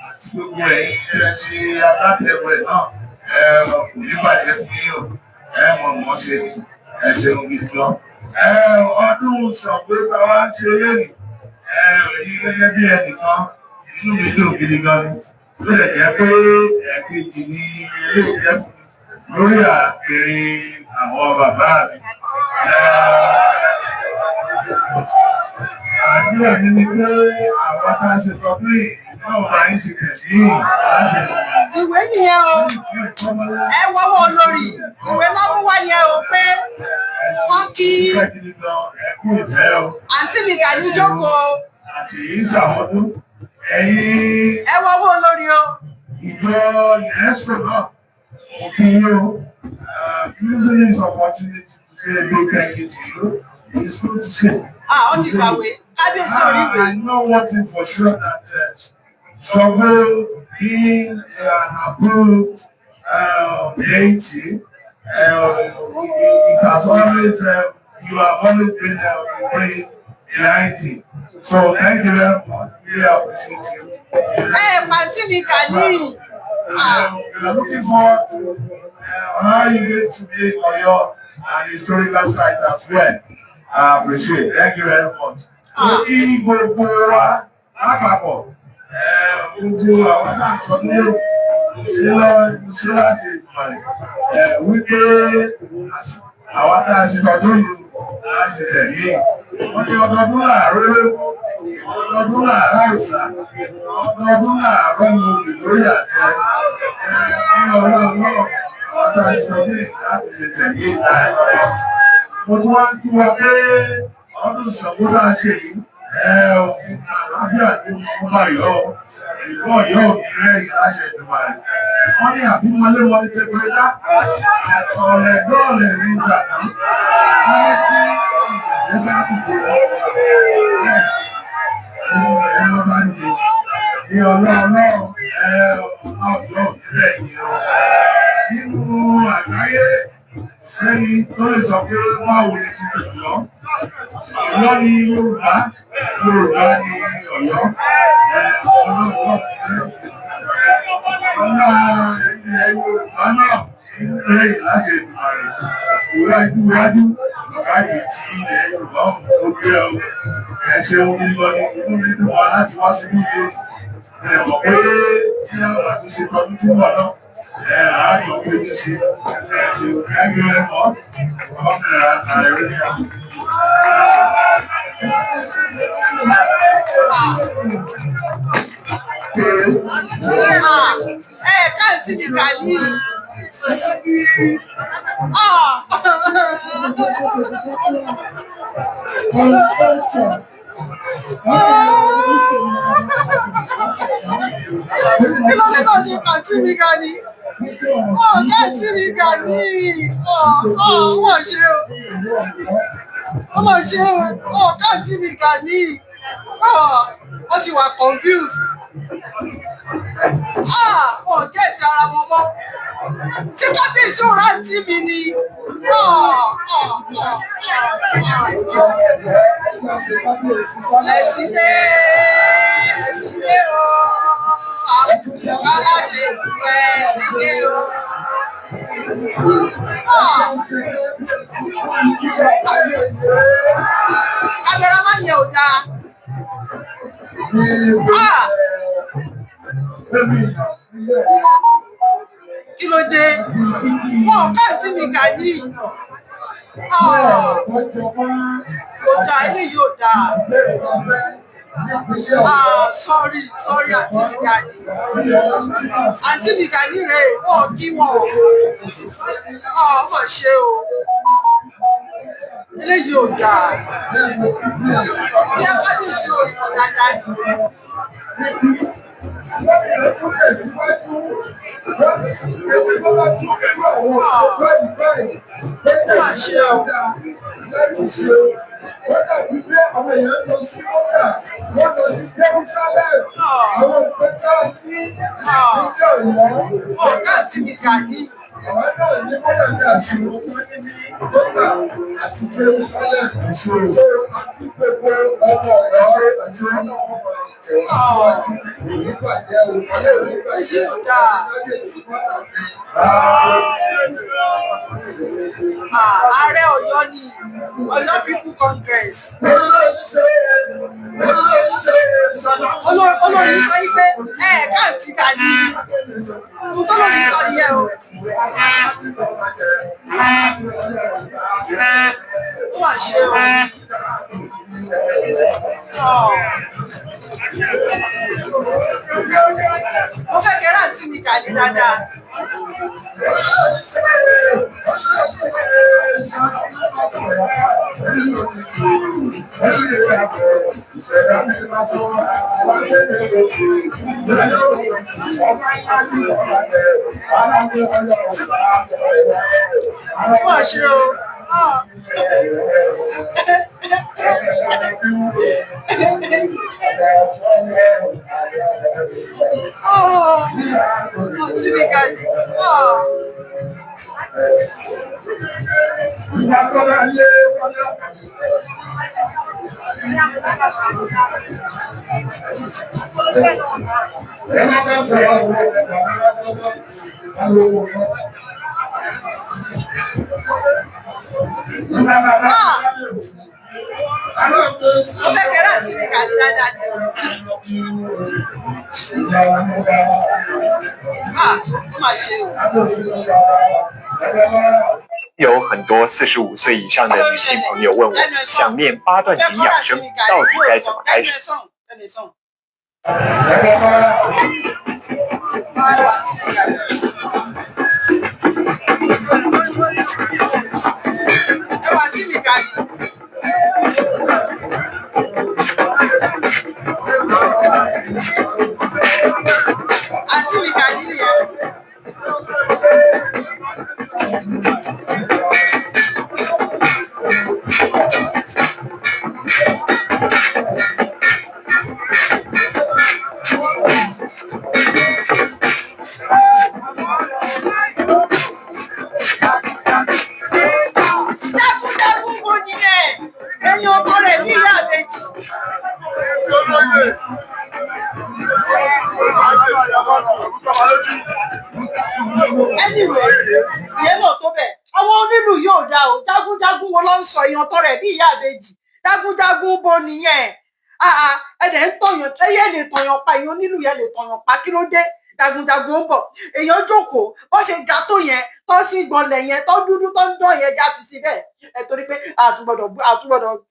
[SPEAKER 3] àti gbogbo ẹ̀yin tẹ́ ṣe agbátẹrù ẹ̀ náà. Kò ní bàjẹ́ fún yín o. Ẹ mọ̀ mọ́ ṣe ni. Ẹ ṣeun gidi gan. Ọdún Ṣàngó tá a wá ń ṣe lónìí, èyí gẹ́gẹ́ bí ẹnìkan, inú mi dùn gidi gan ni. Ó lè jẹ́ pé ẹ̀ẹ̀kejì ni eléyìí jẹ́ fún mi lórí àpèrè àwọn bàbá mi. Àdúrà mi ni pé àwọn tá a ṣe tọdún yìí náà máa ń ṣe tẹ̀lé láṣẹ.
[SPEAKER 2] Ìwé nìyẹn o. Ẹ wọ́wọ́ olórí. Ìwé lọ́múwá yẹn o pé wọ́n kí
[SPEAKER 3] Ẹ kú ìfẹ́ o.
[SPEAKER 2] Àǹtí mi Gani jókòó.
[SPEAKER 3] Àti èyí ṣàmọ́dún. Ẹ̀yin
[SPEAKER 2] Ẹ wọ́wọ́ olórí o.
[SPEAKER 3] ìjọ UNESCO náà, mo kí yín o. Using this opportunity to say a big thank you to you. It's good to see.
[SPEAKER 2] Ah, wọ́n ti kàwé. Kábíyèsí orí ìwé.
[SPEAKER 3] I know one thing for sure, that Ṣàngó being an approved deity, it has always, you have always been the brain behind it. So thank you very much. Really appreciate you.
[SPEAKER 2] Ẹ pàǹtí mi Gani.
[SPEAKER 3] We are looking forward to how you get to make Oyo an historical site as well. I appreciate. Thank you very much. Mo kí gbogbo wa lápapọ̀, gbogbo àwọn tá à ń sọdún lónìí ṣe lọ ṣe láti ìmọ̀lẹ̀ wípé àwọn tá a ṣe tọdún yìí á ṣe tẹ̀lé. Wọ́n ní ọdọọdún làárọ̀, ọdọọdún làárọ̀ òòṣà, ọdọọdún làárọ̀ mo gbè lórí àtẹ ní ọlọ́run náà. Àwọn tá a ṣe tọdún yìí láti ṣe tẹ̀lé ìta. Mo tún wá ń kí wa pé ọdún Ṣàngó tá a ṣe yìí, àlàáfíà ní mo bá yọ ọ ìlú Ọ̀yọ́ òní rẹ̀yìn láṣẹ Èdùmàrè. Wọ́n ní àbímọlémọlé tẹgbẹ dá ọ̀rẹ́ dọ́ọ̀lẹ̀ ní ìgbàgbọ́. Wọ́n ní tí ìgbàgbọ́ bá dìde ẹ̀rọ bá dìde ní ọlọ́run náà, ọ̀nà Ọ̀yọ́ òní rẹ̀yìn o. Nínú àgbáyé, sẹ́ni tó lè sọ pé báwo ni ti tọ̀yọ́? Ọ̀yọ́ ni Yorùbá, Yorùbá ni Ọ̀yọ́. Ọlọ́run ọlá ilẹ̀ Yorùbá náà lẹ́yìn láti Èdùmàrè. Iwájú iwájú bàbá yìí tí ilẹ̀ Yorùbá ó gbé ọ. Ẹ ṣeun gidi gan ni. Inú mi dùn wá láti wá síbí ilé. Ẹ mọ̀ pé tí àwọn àtúnṣe tọdún tí ń bọ̀ náà, ẹ àájọ pé ní ṣe. Ẹ ṣeun. Thank you very much. Ọmọ ẹ̀
[SPEAKER 2] Ah, ẹ káàntì mi Gani. Ah.
[SPEAKER 4] Ẹ̀ẹ́dẹ́gbẹ̀ta.
[SPEAKER 2] Kí ló dé tó ṣe pàtí mi ga ni? Ọ̀gá tí mi ga ní wọ́n ṣe o. Wọ́n ṣe o. Ọ̀gá tí mi ga ní. Wọ́n ti wà confused. Wọ́n get ara wọn mọ́. Ṣé kábíyèsí ò rántí mi ni? Ẹ̀sìn dé, ẹ̀sìn dé o. Aláṣẹ ẹ̀sìn dé o. Cameraman yẹn ò dáa. Ah! Kí ló dé? Wọn ò káàtì mi kà ní. Kò dáa, eléyìí ò dáa. Ah, sorry, sorry, àǹtí mi Gani. Àǹtí mi Gani rèé, wọn ò kí wọn. Ah, ọmọ ṣe o. Eléyìí ò dáa. Bí a kábíyèsí ò rí wọn dáadáa ni. Ó mà ṣe o. Ọ̀gá àti mi Gani. Èyí ò dáa. Ah, Ààrẹ Ọ̀yọ́ ni Ọ̀yọ́ People Congress. Olórí sọ yí pé ẹ káàntì Gani. Ohun tó lórí sọ nìyẹn o. Ó mà ṣe o. Ọ̀. Mo fẹ́ kẹ́ rántí mi Gani dáadáa. Ó mà ṣe o. Ah. Ah. Àǹtí mi Gani. Ah. Ah. Mo fẹ́ kẹ́ rántí mi Gani dáadáa ni o. Ah, ó mà ṣe o.
[SPEAKER 4] 有很多45岁以上的女性朋友问我，想练八
[SPEAKER 2] Mo
[SPEAKER 4] 段
[SPEAKER 2] fẹ́
[SPEAKER 4] 锦
[SPEAKER 2] kọ́
[SPEAKER 4] 养
[SPEAKER 2] rántí
[SPEAKER 4] 生
[SPEAKER 2] mi Gani
[SPEAKER 4] 到底
[SPEAKER 2] kúrò
[SPEAKER 4] 该怎么开
[SPEAKER 2] ẹnu
[SPEAKER 4] 始？
[SPEAKER 2] ẹ sọ̀hún, ẹnu ẹ sọ̀hún. Ẹ wà àǹtí mi Gani. Ẹ wà àǹtí mi Gani. Àǹtí mi Gani nìyẹn. Jagunjagun wo nìyẹn? Ẹyin ọkọ rẹ̀ ní ìyá àbèjì. Anyway, ìyẹn náà tó bẹ̀. Àwọn onílù yóò dá o. Jagunjagun wo ló ń sọ èèyàn tọrẹ bí ìyá àbèjì? Jagunjagun bo nìyẹn? Ah ah, ẹ̀dẹ̀ ń tọ̀yàn, ẹyẹ lè tọ̀yàn pa, èèyàn onílù yẹn lè tọ̀yàn pa, kí ló dé? Jagunjagun ń bọ̀. Èèyàn jókòó, bó ṣe ga tó yẹn, tó sì gbọ̀nlẹ̀ yẹn, tó dúdú tó ń dán yẹn já sí sí bẹ́ẹ̀. Ẹ torí pé àtúgbọ̀dọ̀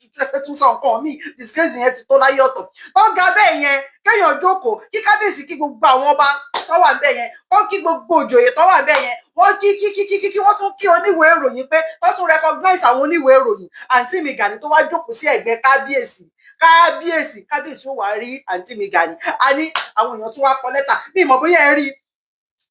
[SPEAKER 2] tún sọ nǹkan míì, disgrace yẹn ti tó láyé ọ̀tọ̀. Tó ga bẹ́ẹ̀ yẹn, kéèyàn jókòó, kí kábíyèsí kí gbogbo àwọn ọba tó wà ńbẹ̀ yẹn, wọ́n kí gbogbo òjòyè tó wà ńbẹ̀ yẹn, wọ́n kí kí kí kí kí, wọ́n tún kí oníwèé ìròyìn pé wọ́n tún recognize àwọn oníwèé ìròyìn. Àǹtí mi Gani tó wá jókòó sí ẹ̀gbẹ́ kábíyèsí, kábíyèsí, kábíyèsí ó wàá rí àǹtí mi Gani. A ní àwọn èèyàn tún wá kọ lẹ́tà bí ìmọ̀ bóyá ẹ rí i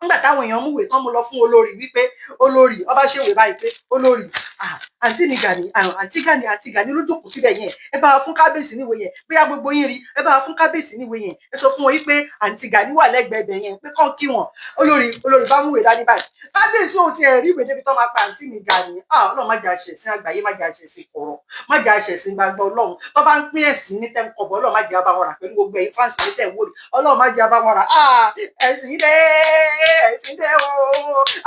[SPEAKER 2] nígbà táwọn èèyàn múwèé tán mú lọ fún olórí wípé olórí ọba ṣèwé báyìí pé olórí, ah, àǹtí mi Gani, ah, àǹtí Gani, àǹtí Gani ló jókòó síbẹ̀ yẹn, ẹ bá wa fún kábíyèsí níwèé yẹn. Bóyá gbogbo yín rí, ẹ bá wa fún kábíyèsí níwèé yẹn, ẹ sọ fún wọn wípé àǹtí Gani wà lẹ́gbẹ̀ẹ́ ibẹ̀ yẹn, pé kàn kí wọn. Olórí, olórí bá múwèé dání báyìí, kábíyèsí ò tiẹ̀ rí ìwé débi tó máa pa àǹtí mi Gani. Ah, Ọlọ́run, má jẹ́ àṣẹ̀sìn àgbáyé, má jẹ́ àṣẹ̀sìn kọ̀rọ̀, má jẹ́ àṣẹ̀sìn gbangba. Ọlọ́run, tó bá ń pín ẹ̀sìn ní tẹ́ ń kọ̀bọ̀, Ọlọ́run má jẹ́ abá wọn rà. Pẹ̀lú gbogbo ẹ̀yin fans ní tẹ̀ ń wò mí, Ọlọ́run má jẹ́ abá wọn rà. Ah, ẹ̀sìn dé, ẹ̀sìn dé o,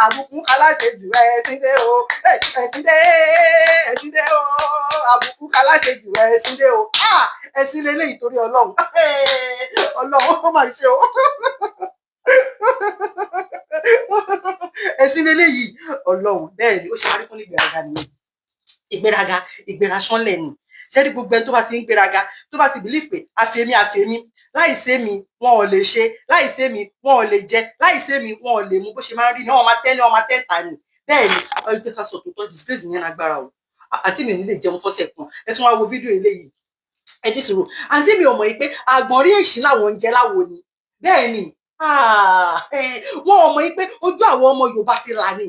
[SPEAKER 2] àbùkù aláṣejù, ẹ̀sìn dé o, ẹ̀sìn dé, ẹ̀sìn dé o, àbùkù aláṣejù, ẹ̀sìn dé o. Ah, ẹ̀sìn lélẹ́yìí torí Ọlọ́run. Ọlọ́run, ó mà ṣe o, ẹ̀sìn lélẹ́yìí, Ọlọ́run. Bẹ́ẹ̀ ni ó ṣe wá rí fún ìgbéraga nìyẹn. Ìgbéraga, ìgbéraṣánlẹ̀ ni. Ṣé ní gbogbo ẹni tó bá ti ń gbéraga, tó bá ti believe pé àfẹ́mi, àfẹ́mi, láìsí èmi wọn ò lè ṣe, láìsí èmi wọn ò lè jẹ, láìsí èmi wọn ò lè mú, bó ṣe máa ń rí ni wọn máa tẹ́ ní wọn máa tẹ́ ta ni. Bẹ́ẹ̀ ni ẹ jẹ́ ká sọ tòótọ́, disgrace yẹn lágbára o. Àǹtí mi ò ní lè jẹun fọ́sẹ̀ kan. Ẹ tún wá wo fídíò eléyìí. Ẹ ní sùúrù, àǹtí mi ò mọ̀ yìí pé àgbọ̀nrín èṣí làwọn ń jẹ láwo ni. Bẹ́ẹ̀ ni wọn ò mọ̀ yìí pé ojú àwọn ọmọ Yorùbá ti là ní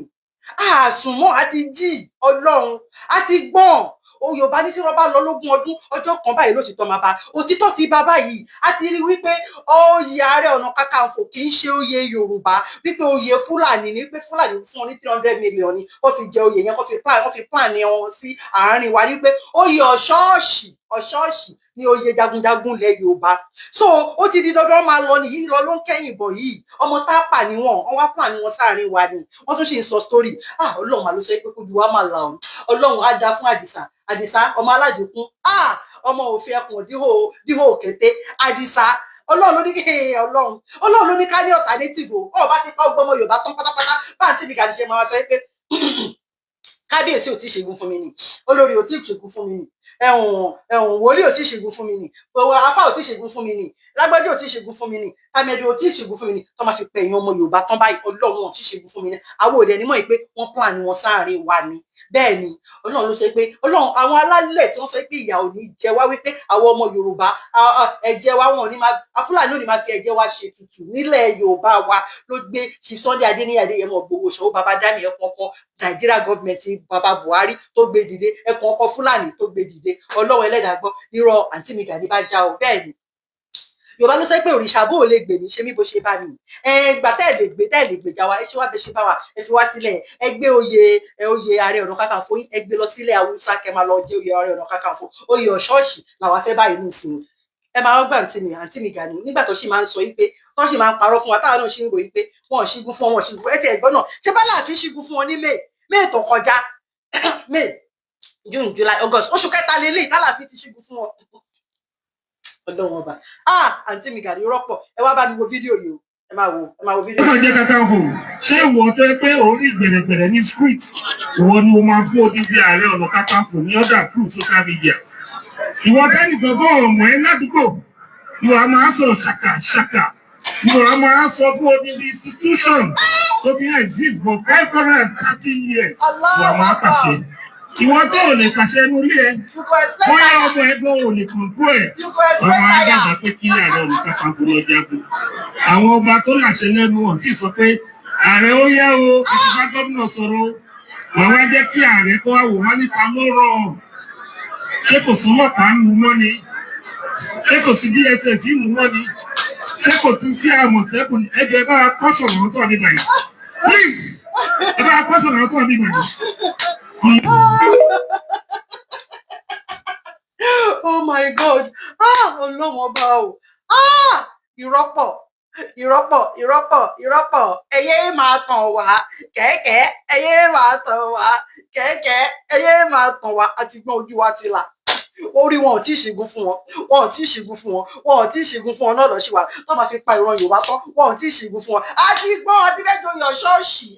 [SPEAKER 2] àsùnmọ́ àti jí. Ọlọ́run àti gbọ́n o. Yorùbá ní tí wọ́n bá lọ lógún ọdún, ọjọ́ kan báyìí ló sì tọ́ máa bá òtítọ́ ti bá báyìí. A ti rí wípé oyè Ààrẹ Ọ̀nà Kakanfò kì í ṣe oyè Yorùbá, wípé oyè Fúlàní ni, wípé Fúlàní fún wọn ní 300 million ni wọ́n fi jẹ oyè yẹn, wọ́n fi plan ní wọn sí àárín wa, wípé oyè ọ̀ṣọ́ọ̀ṣì, ọ̀ṣọ́ọ̀ṣì ní oyè jagunjagun ilẹ̀ Yorùbá. So ó ti di dandan máa lọ nìyí, lọ ló ń kẹ́yìn bọ̀ yìí. Ọmọ tápà ni wọ́n, wọ́n wá plan wọn sáàrin wa ni. Wọ́n tún sì ń sọ story. Ah, Ọlọ́run máa ló sọ pé kójú wa máa là ọ́. Ọlọ́run á dá fún Àdìsá, Àdìsá ọmọ aládìkún, ah, ọmọ òfin ẹkùn díhò díhò òkété. Àdìsá, Ọlọ́run ló ní, Ọlọ́run, Ọlọ́run ló ní ká ní alternative o. Ọ̀ bá ti pa ọgbọ́n ọmọ Yorùbá tán pátápátá bá àǹtí mi Gani ṣe máa sọ pé kábíyèsí ò tí ì ṣègùn fún mi ni, olórí ò tí ì ṣègùn fún mi ni, ẹ̀hùn ẹ̀hùn wòlíì ò tí ì ṣègùn fún mi ni, òwò afá ò tí ì ṣègùn fún mi ni, lágbájá ò tí ì ṣègùn fún mi ni, tàmẹ̀dù ò tí ì ṣègùn fún mi ni, tó máa fi pẹ̀ ẹ̀yìn ọmọ Yorùbá tán báyìí. Ọlọ́run ò tí ì ṣègùn fún mi ni. Àwọn òde ẹni mọ̀ pé wọ́n plan wọn sáàrin wa ni. Bẹ́ẹ̀ ni Ọlọ́run ló sọ pé, Ọlọ́run, àwọn alálẹ̀ tí wọ́n sọ pé ìyà ò ní jẹ wá, wípé àwọn ọmọ Yorùbá, ẹ̀jẹ̀ wa, wọn ò ní máa, Fúlàní ò ní máa fi ẹ̀jẹ̀ wa ṣètùtù nílẹ̀ Yorùbá wa, ló gbé Chief Sunday Adéníyì Adéyẹmọ Ìgbòho Ṣòwò, bàbá dami, ẹkùn ọkọ Nàìjíríà government, bàbá Buhari tó gbé dìde, ẹkùn ọkọ Fúlàní tó gbé dìde. Ọlọ́run ẹlẹ́dàá gbọ́, nírọ̀ àǹtí mi Gani bá já o. Bẹ́ẹ̀ ni Yorùbá ló sọ pé òrìṣà bó o lè gbè mí ṣe mí bó ṣe bá mi. Ẹ gbà tẹ́ ẹ lè gbé, tẹ́ ẹ lè gbèjà wa, ẹ ṣe wá bẹ ṣe bá wa, ẹ fi wá sílẹ̀. Ẹ gbé oyè, ẹ oyè Ààrẹ Ọ̀nà Kakanfò yín, ẹ gbé lọ sílẹ̀ Haúsá, kẹ máa lọ jẹ oyè Ààrẹ Ọ̀nà Kakanfò. Oyè ọ̀ṣọ́ọ̀ṣì làwa fẹ́ báyìí nísìnyí. Ẹ máa gbà àǹtí mi Gani nígbà tó sì máa ń sọ yìí pé tó sì máa ń parọ́ fún wa, táwọn náà ṣì ń ròyìn pé wọn ò ṣígun fún wọn, wọn ò ṣígun fún ẹ. Ti ẹ̀gbọ́n náà ṣé bá láàfin ṣígun fún wọn ní May tó kọjá, May, June, July, August, oṣù kẹta lélẹ́yìí tálàfin ti ṣígun fún wọn. Ọlọ́run ọba, ah, àǹtí mi Gani rọ́pọ̀. Ẹ wá bá mi wo fídíò yìí o. Ẹ máa wo fídíò.
[SPEAKER 3] Ó kàn jẹ́ Kakanfò. Ṣé ìwọ tó yẹ pé orí gbẹ̀rẹ̀gbẹ̀rẹ̀ ní street, ìwọ ni o máa fún odidi Ààrẹ Ọ̀nà Kakanfò ní order through social media? Ìwọ tẹ́nìkan bọ́ ọmọ ẹ ládùúgbò, ìwọ a máa sọ̀rọ̀ ṣàkà ṣàkà, ìwọ a máa sọ fún odidi institution tó fi exist for 530 years, ìwọ a máa pàṣẹ. Ìwọ tó ò lè pàṣẹ inú ilé ẹ, bóyá ọmọ ẹgbẹ́ ò lè control ẹ̀, wọ́n máa dábàá pé kí Ààrẹ Ọ̀nà Kakanfò lọ jagun. Àwọn ọba tó láṣẹ lẹ́nu wọn tí sọ pé ààrẹ ó yá o, àti bá gómìnà sọ̀rọ̀ o. Wọ́n wá jẹ́ kí ààrẹ kó wá wò wá níta ló rọ̀. Ṣé kò sún ọlọ́pàá ń lu mọ́ ni? Ṣé kò sí DSS ń lu mọ́ ni? Ṣé kò tún sí Àmọ̀tẹ́kùn? Ẹgbẹ́ ẹ bá wa kọ́ sọ̀rọ̀ tó wà nígbà yìí, please. Ẹ bá wa kọ́ sọ̀rọ̀ tó wà nígbà yìí.
[SPEAKER 2] Oh my God, ah, Ọlọ́run ọba o. Ah, ìrọ́pọ̀, ìrọ́pọ̀, ìrọ́pọ̀, ìrọ́pọ̀. Ẹyẹ máa tàn wá kẹ̀kẹ́, ẹyẹ máa tàn wá kẹ̀kẹ́, ẹyẹ máa tàn wá. Àti gbọ́n, ojú wa ti là. Orí wọn ò tí ì ṣègùn fún wọn, wọn ò tí ì ṣègùn fún wọn, wọn ò tí ì ṣègùn fún wọn náà lọ sí wa tó máa fi pa ìran Yorùbá tán. Wọn ò tí ì ṣègùn fún wọn. Àti gbọ́n, àti fẹ́ joyè ṣọ́ọ̀ṣì.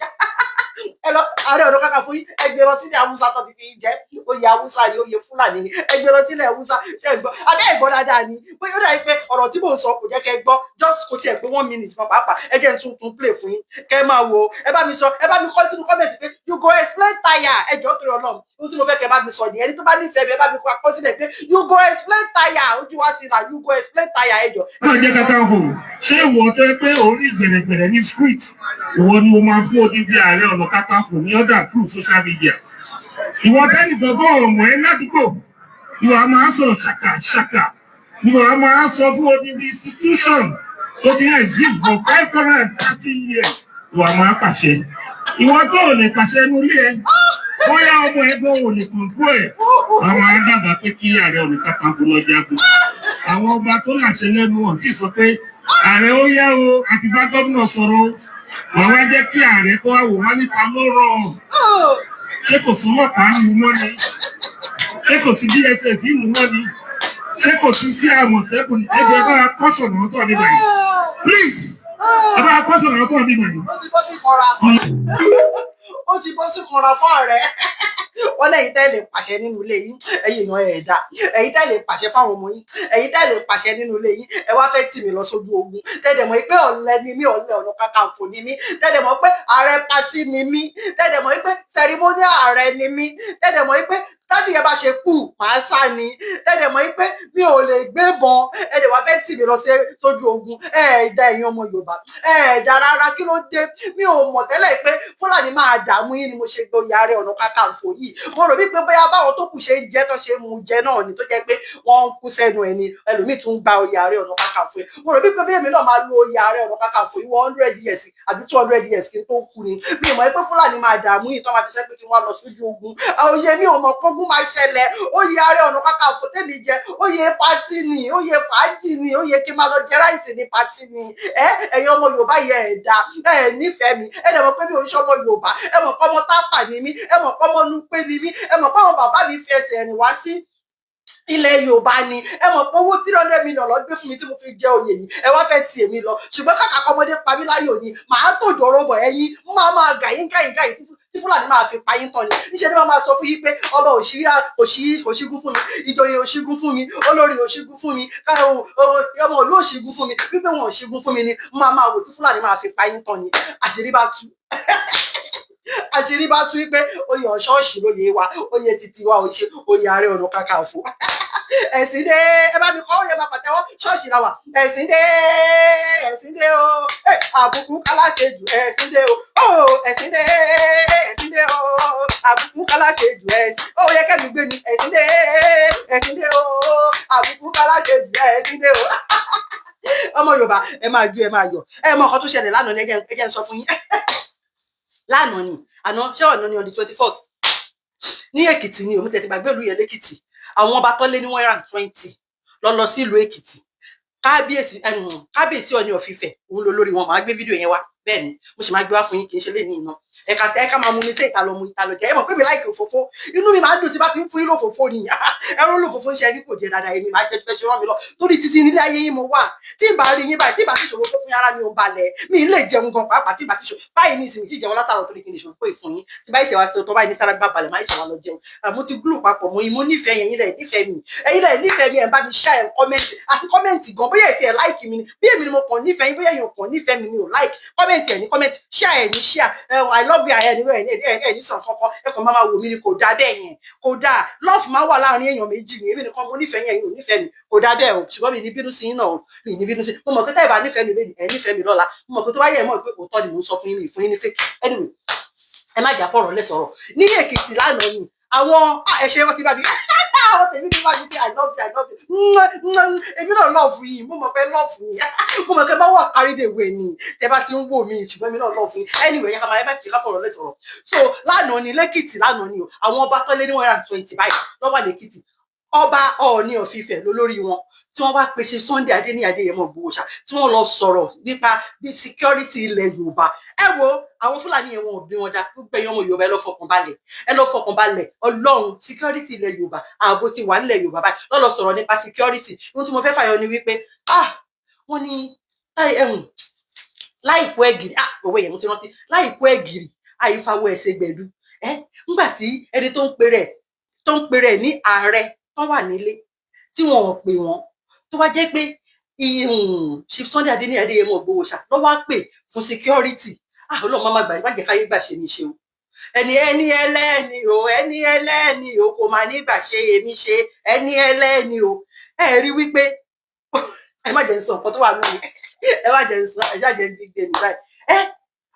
[SPEAKER 2] Ẹ lọ Ààrẹ Ọ̀nà Kakanfò yín, ẹ gbé lọ sílẹ̀ Haúsá tó ti fi yín jẹ oyè Haúsá ni, oyè Fúlàní ni, ẹ gbé lọ sílẹ̀ Haúsá. Ṣe é gbọ́ àbí ẹ gbọ́ dáadáa ni? Bóyá ó dàbí pé ọ̀rọ̀ tí mò ń sọ kò jẹ́ kẹ́ gbọ́. Just kò tiẹ̀ pé one minute kan pàápàá. Ẹ jẹ́ n tún tún play fún yín kẹ́ ẹ máa wo. Ẹ bá mi sọ, ẹ bá mi kọ sínú comment pé "You go explain tire." Ẹ jọ̀ọ́, torí Ọlọ́run, ohun tí mo fẹ́ kẹ́ bá mi sọ nìyẹn. Ẹni tó bá nífẹ̀ẹ́ mi, ẹ bá mi kọ síbẹ̀ pé "You go explain tire." Ojú wa ti là. "You go explain tire." Ẹ jọ̀ọ́.
[SPEAKER 5] Náà jẹ́ Kakanfò. Ṣé ìwọ tó yẹ pé orí gbẹ̀rẹ̀gbẹ̀rẹ̀ ní street, ìwọ ni o máa fún odidi Ààrẹ Ọ̀nà Kakanfò ní order through social media? Ìwọ tẹ́nìkan bọ́ ọmọ ẹ ládùúgbò, ìwọ a máa sọ̀rọ̀ ṣàkà ṣàkà, ìwọ a máa sọ fún odidi institution tó ti exist for 530 years, ìwọ a máa pàṣẹ. Ìwọ tó ò lè pàṣẹ inú ilé ẹ, bóyá ọmọ ẹ gan ò lè control ẹ, àwọn máa dábàá pé kí Ààrẹ Ọ̀nà Kakanfò lọ jagun. Àwọn ọba tó láṣẹ lẹ́nu wọn tí sọ pé ààrẹ ó yá o, àti bá gómìnà sọ̀rọ̀ o. Wọ́n wá jẹ́ kí ààrẹ kó wá wò wá níta ló rọ̀. Ṣé kò sí ọlọ́pàá nínú mọ́ ni? Ṣé kò sí DSS nínú mọ́ ni? Ṣé kò sí sí Àmọ̀tẹ́kùn ní ẹgbẹ́? Bá a kọ́sọ̀nà tó wà níbẹ̀ yìí, please. Ẹ bá a kọ́sọ̀nà tó wà níbẹ̀ yìí.
[SPEAKER 2] Ó ti bọ́ sí kanra, ó ti bọ́ sí kanra fún ààrẹ. Wọ́n lẹ́yìn tẹ́ lè pàṣẹ nínú ilé yín, ẹ̀yin èèyàn ẹ̀dá, ẹ̀yin tẹ́ lè pàṣẹ fáwọn ọmọ yín, ẹ̀yin tẹ́ lè pàṣẹ nínú ilé yín, ẹ wá fẹ́ tì mí lọ sójú ogun. Tẹ́lẹ̀ mọ̀ pé ọ̀lẹ ni mí, ọ̀lẹ Ọ̀nà Kakanfò ni mí. Tẹ́lẹ̀ mọ̀ pé ààrẹ party ni mí. Tẹ́lẹ̀ mọ̀ pé ceremonial ààrẹ ni mí. Tẹ́lẹ̀ mọ̀ pé tádì yẹn bá ṣe kú, màá sá ni. Tẹ́lẹ̀ mọ̀ pé mi ò lè gbébọn. Ẹ dẹ̀ wá fẹ́ tì mí lọ sójú ogun. Ẹ̀ẹ́dá, ẹ̀yin ọmọ Yorùbá, ẹ̀ẹ́dá rárá. Kí ló dé? Mi ò mọ̀ tẹ́lẹ̀ pé Fúlàní máa dààmú yín ni mo ṣe gboyè Ààrẹ Ọ̀nà Kakanfò yìí. Mo rò wípé bóyá báwọn tó kù ṣe ń jẹ, tó ṣe ń mu jẹ náà ni, tó jẹ́ pé wọ́n ń kú sẹ́nu ẹ̀ ni ẹlòmíì tún gba oyè Ààrẹ Ọ̀nà Kakanfò yìí. Mo rò wípé bí èmi náà máa lo oyè Ààrẹ Ọ̀nà Kakanfò yìí 100 years àbí 200 years kí n tó kú ni. Mi ò mọ̀ pé Fúlàní máa dààmú yìí tó máa fi sẹ́ pé kí wọ́n lọ sójú ogun. Oyè mi ò mọ̀ pógún máa ṣẹlẹ̀. Oyè Ààrẹ Ọ̀nà Kakanfò tèmi jẹ, oyè party ni, oyè fàájì ni, oyè kí n máa lọ jẹ rice ní party ni. Ẹ ẹ̀yin ọmọ Yorùbá yẹ, ẹ̀dá ẹ nífẹ̀ẹ́ mi. Ẹ dẹ̀ mọ̀ pé mi ò ń ṣọmọ Yorùbá. Ẹ mọ̀ pé ọmọ Tápà ni mí. Ẹ mọ̀ pé ọmọ Núpé ni mí. Ẹ mọ̀ pé àwọn bàbá mi fi ẹsẹ̀ rìn wá sí ilẹ̀ Yorùbá ni. Ẹ mọ̀ pé owó 300 million lọ gbé fún mi tí mo fi jẹ oyè yìí. Ẹ wá fẹ́ ti èmi lọ, ṣùgbọ́n kàkà kọ́mọdé pa mí láyò ni, màá tòjò rọbọ̀ ẹ̀yìn, máa máa gàyín gàyín gàyín tí Fúlàní máa fi pa yín tán ni. Níṣẹ́ ni wọ́n máa sọ fún yín pé ọba òṣìrí òṣìgún fún mi, ìjòyè òṣìgún fún mi, olórí òṣìgún fún mi, ọmọ ìlú òṣìgún fún mi, wípé wọn òṣìgún fún mi ni. Máa máa wò tí Fúlàní máa fi pa yín tán ni. Àṣírí bá tú, àṣírí bá tú wípé oyè ọ̀ṣọ́ọ̀ṣì lóye wa, oyè títí wa ò ṣe oyè Ààrẹ Ọ̀nà Kakanfò. Ẹ̀sìn dé, ẹ bá mi kọ́ oyè, máa pàtẹ́wọ́. Ṣọ́ọ̀ṣì la wà. Ẹ̀sìn dé, ẹ̀sìn dé o, àbùkù kálàṣejù. Ẹ̀sìn dé o, ẹ̀sìn dé, ẹ̀sìn dé o, àbùkù kálàṣejù. Ẹ̀sìn ó yẹ kẹ́mi gbé mi. Ẹ̀sìn dé, ẹ̀sìn dé o, àbùkù kálàṣejù. Ẹ̀sìn dé o. Ọmọ Yorùbá, ẹ máa jó, ẹ máa yọ̀. Ẹ mọ nǹkan tó ṣẹlẹ̀ lánàá ni. Ẹ jẹ́ n sọ fún yín. Lánàá ni àná, ṣé ọ̀nà ni, on the 21st, ní Èkìtì ni. Òun tẹ̀sí gbàgbé ìlú yẹn lẹ́kìtì. Àwọn ọba tó lé ní 120 lọ lọ sí ìlú Èkìtì. Kábíyèsí, kábíyèsí Ọọ̀ni of Ifẹ̀, òun ló lórí wọn. Màá gbé fídíò yẹn wá. Bẹ́ẹ̀ ni, mo sì máa gbé wá fún yín. Kì í ṣe lè ní iná ẹ̀ka ẹ̀ka máa mú mi sí ìta lọ, mu ìta lọ jẹ. Ẹ mọ̀ pé mi like òfófó. Inú mi máa ń dùn tí bá ti ń fún yín lófófó ni. Ẹrú lófófó ń ṣe ẹni kò jẹ dáadáa. Èmi máa jẹ bẹ́ẹ̀ ṣe rán mi lọ, torí títí nílé ayé yín mo wà. Tí n bá rí yín báyìí, tí n bá ti ṣòro fún yàrá mi ò balẹ̀, mi ì lè jẹun gan pàápàá. Tí n bá ti ṣòro báyìí ní ìsinmi tí jẹun látàrọ, torí kí n lè ṣòro fún ìfún yín. Tí báyìí ṣe wá sí ọtọ báyìí ní sára bá balẹ̀, máa ṣe wá lọ jẹun. Mo ti glue papọ̀ mọ́ yín. Mo nífẹ̀ẹ́ yẹn, yín lẹ̀ nífẹ̀ẹ́ mi, ẹ̀yin lẹ̀ nífẹ̀ẹ́ mi. Ẹ̀ bá mi share, ẹ̀ comment àti comment gan. Bóyá ẹ̀ tiẹ̀ like mi ni, bí èmi ni mo kàn nífẹ̀ẹ́ yín, bóyá ẹ̀yin ò kàn nífẹ̀ẹ́ mi ni ò like comment ẹ̀ ní comment, share ẹ̀ ní share, ẹ̀ "I love you" ẹ̀ ní ẹ̀ ní sàn kankan. Ẹ̀ kàn máa wò mí ni. Kò dáa bẹ́ẹ̀ yẹn, kò dáa. Love máa wà láàrin èèyàn méjì ni. Èmi nìkan mo nífẹ̀ẹ́ yẹn, ẹ̀yin ò nífẹ̀ẹ́ mi, kò dáa bẹ́ẹ̀ o. Ṣùgbọ́n mi ní bínú sí yín náà o, mi ní bínú sí. Mo mọ̀ pé tẹ́ ẹ bá nífẹ̀ẹ́ mi lónìí, ẹ nífẹ̀ẹ́ mi lọ́la. Mo mọ̀ pé tó bá yẹ ẹ mọ̀ pé òótọ́ ni mò ń sọ fún yín, mi fún yín ní fake. Anyway, ẹ má jà fọ̀rọ̀ lẹ́ sọ̀rọ̀. Ní Èkìtì lánàá ni àwọn ẹ̀ṣẹ̀ wọn ti bá mi, àwọn tèmi ti bá mi pé "I love you, I love you." Èmi náà love yín. Mo mọ̀ pé love yín, mo mọ̀ pé bá wà carried away ni tẹ bá ti ń wò mí, ṣùgbọ́n èmi náà love yín. Anyway, yẹn ká máa ẹ bá fi ká fọ̀rọ̀ lẹ́ sọ̀rọ̀. So lánàá ni lẹ́kìtì, lánàá ni o, àwọn ọba tó lé ní 120 báyìí ló wà lẹ́kìtì. Ọba Ọọ̀ni of Ifẹ̀ lólórí wọn, tí wọ́n wá pèsè Sunday Adéníyì Adéyẹmọ Ìgbòho ṣá, tí wọ́n lọ sọ̀rọ̀ nípa bí security ilẹ̀ Yorùbá. Ẹ wo àwọn Fúlàní yẹn, wọn ò bí wọn dá. Gbogbo ẹ̀yin ọmọ Yorùbá, ẹ lọ fọkàn balẹ̀, ẹ lọ fọkàn balẹ̀. Ọlọ́run, security ilẹ̀ Yorùbá, ààbò ti wà nílẹ̀ Yorùbá báyìí. Lọ lọ sọ̀rọ̀ nípa security. Ohun tí mo fẹ́ fàyọ ni wípé, ah, wọ́n ní láìkú ẹ̀gìrì, ah, òwe yẹn mo ti rántí, láìkú ẹ̀gìrì. Àìfàwọ̀ ẹ̀sẹ̀ gbẹ̀du ẹ. Ńgbà tí ẹni tó ń pèrè ní ààrẹ tó wà nílé tí wọn ò pè wọn, tó wá jẹ́ pé Chief Sunday Adéníyì Adéyẹmọ Ìgbòho ṣá ló wá pè fún security. Ah, Ọlọ́run má má gbà, má jẹ́ káyé gbà ṣe mí ṣe o. Ẹni ẹlẹ́ni o, ẹni ẹlẹ́ni o, kò má nígbà ṣe èmi ṣe ẹni ẹlẹ́ni o. Ẹ rí wípé ẹ má jẹ́ ń sọ nǹkan tó wà lórí, ẹ má jẹ́ ń sọ, ẹ má jẹ́ ń gbígbé mi báyìí. Ẹ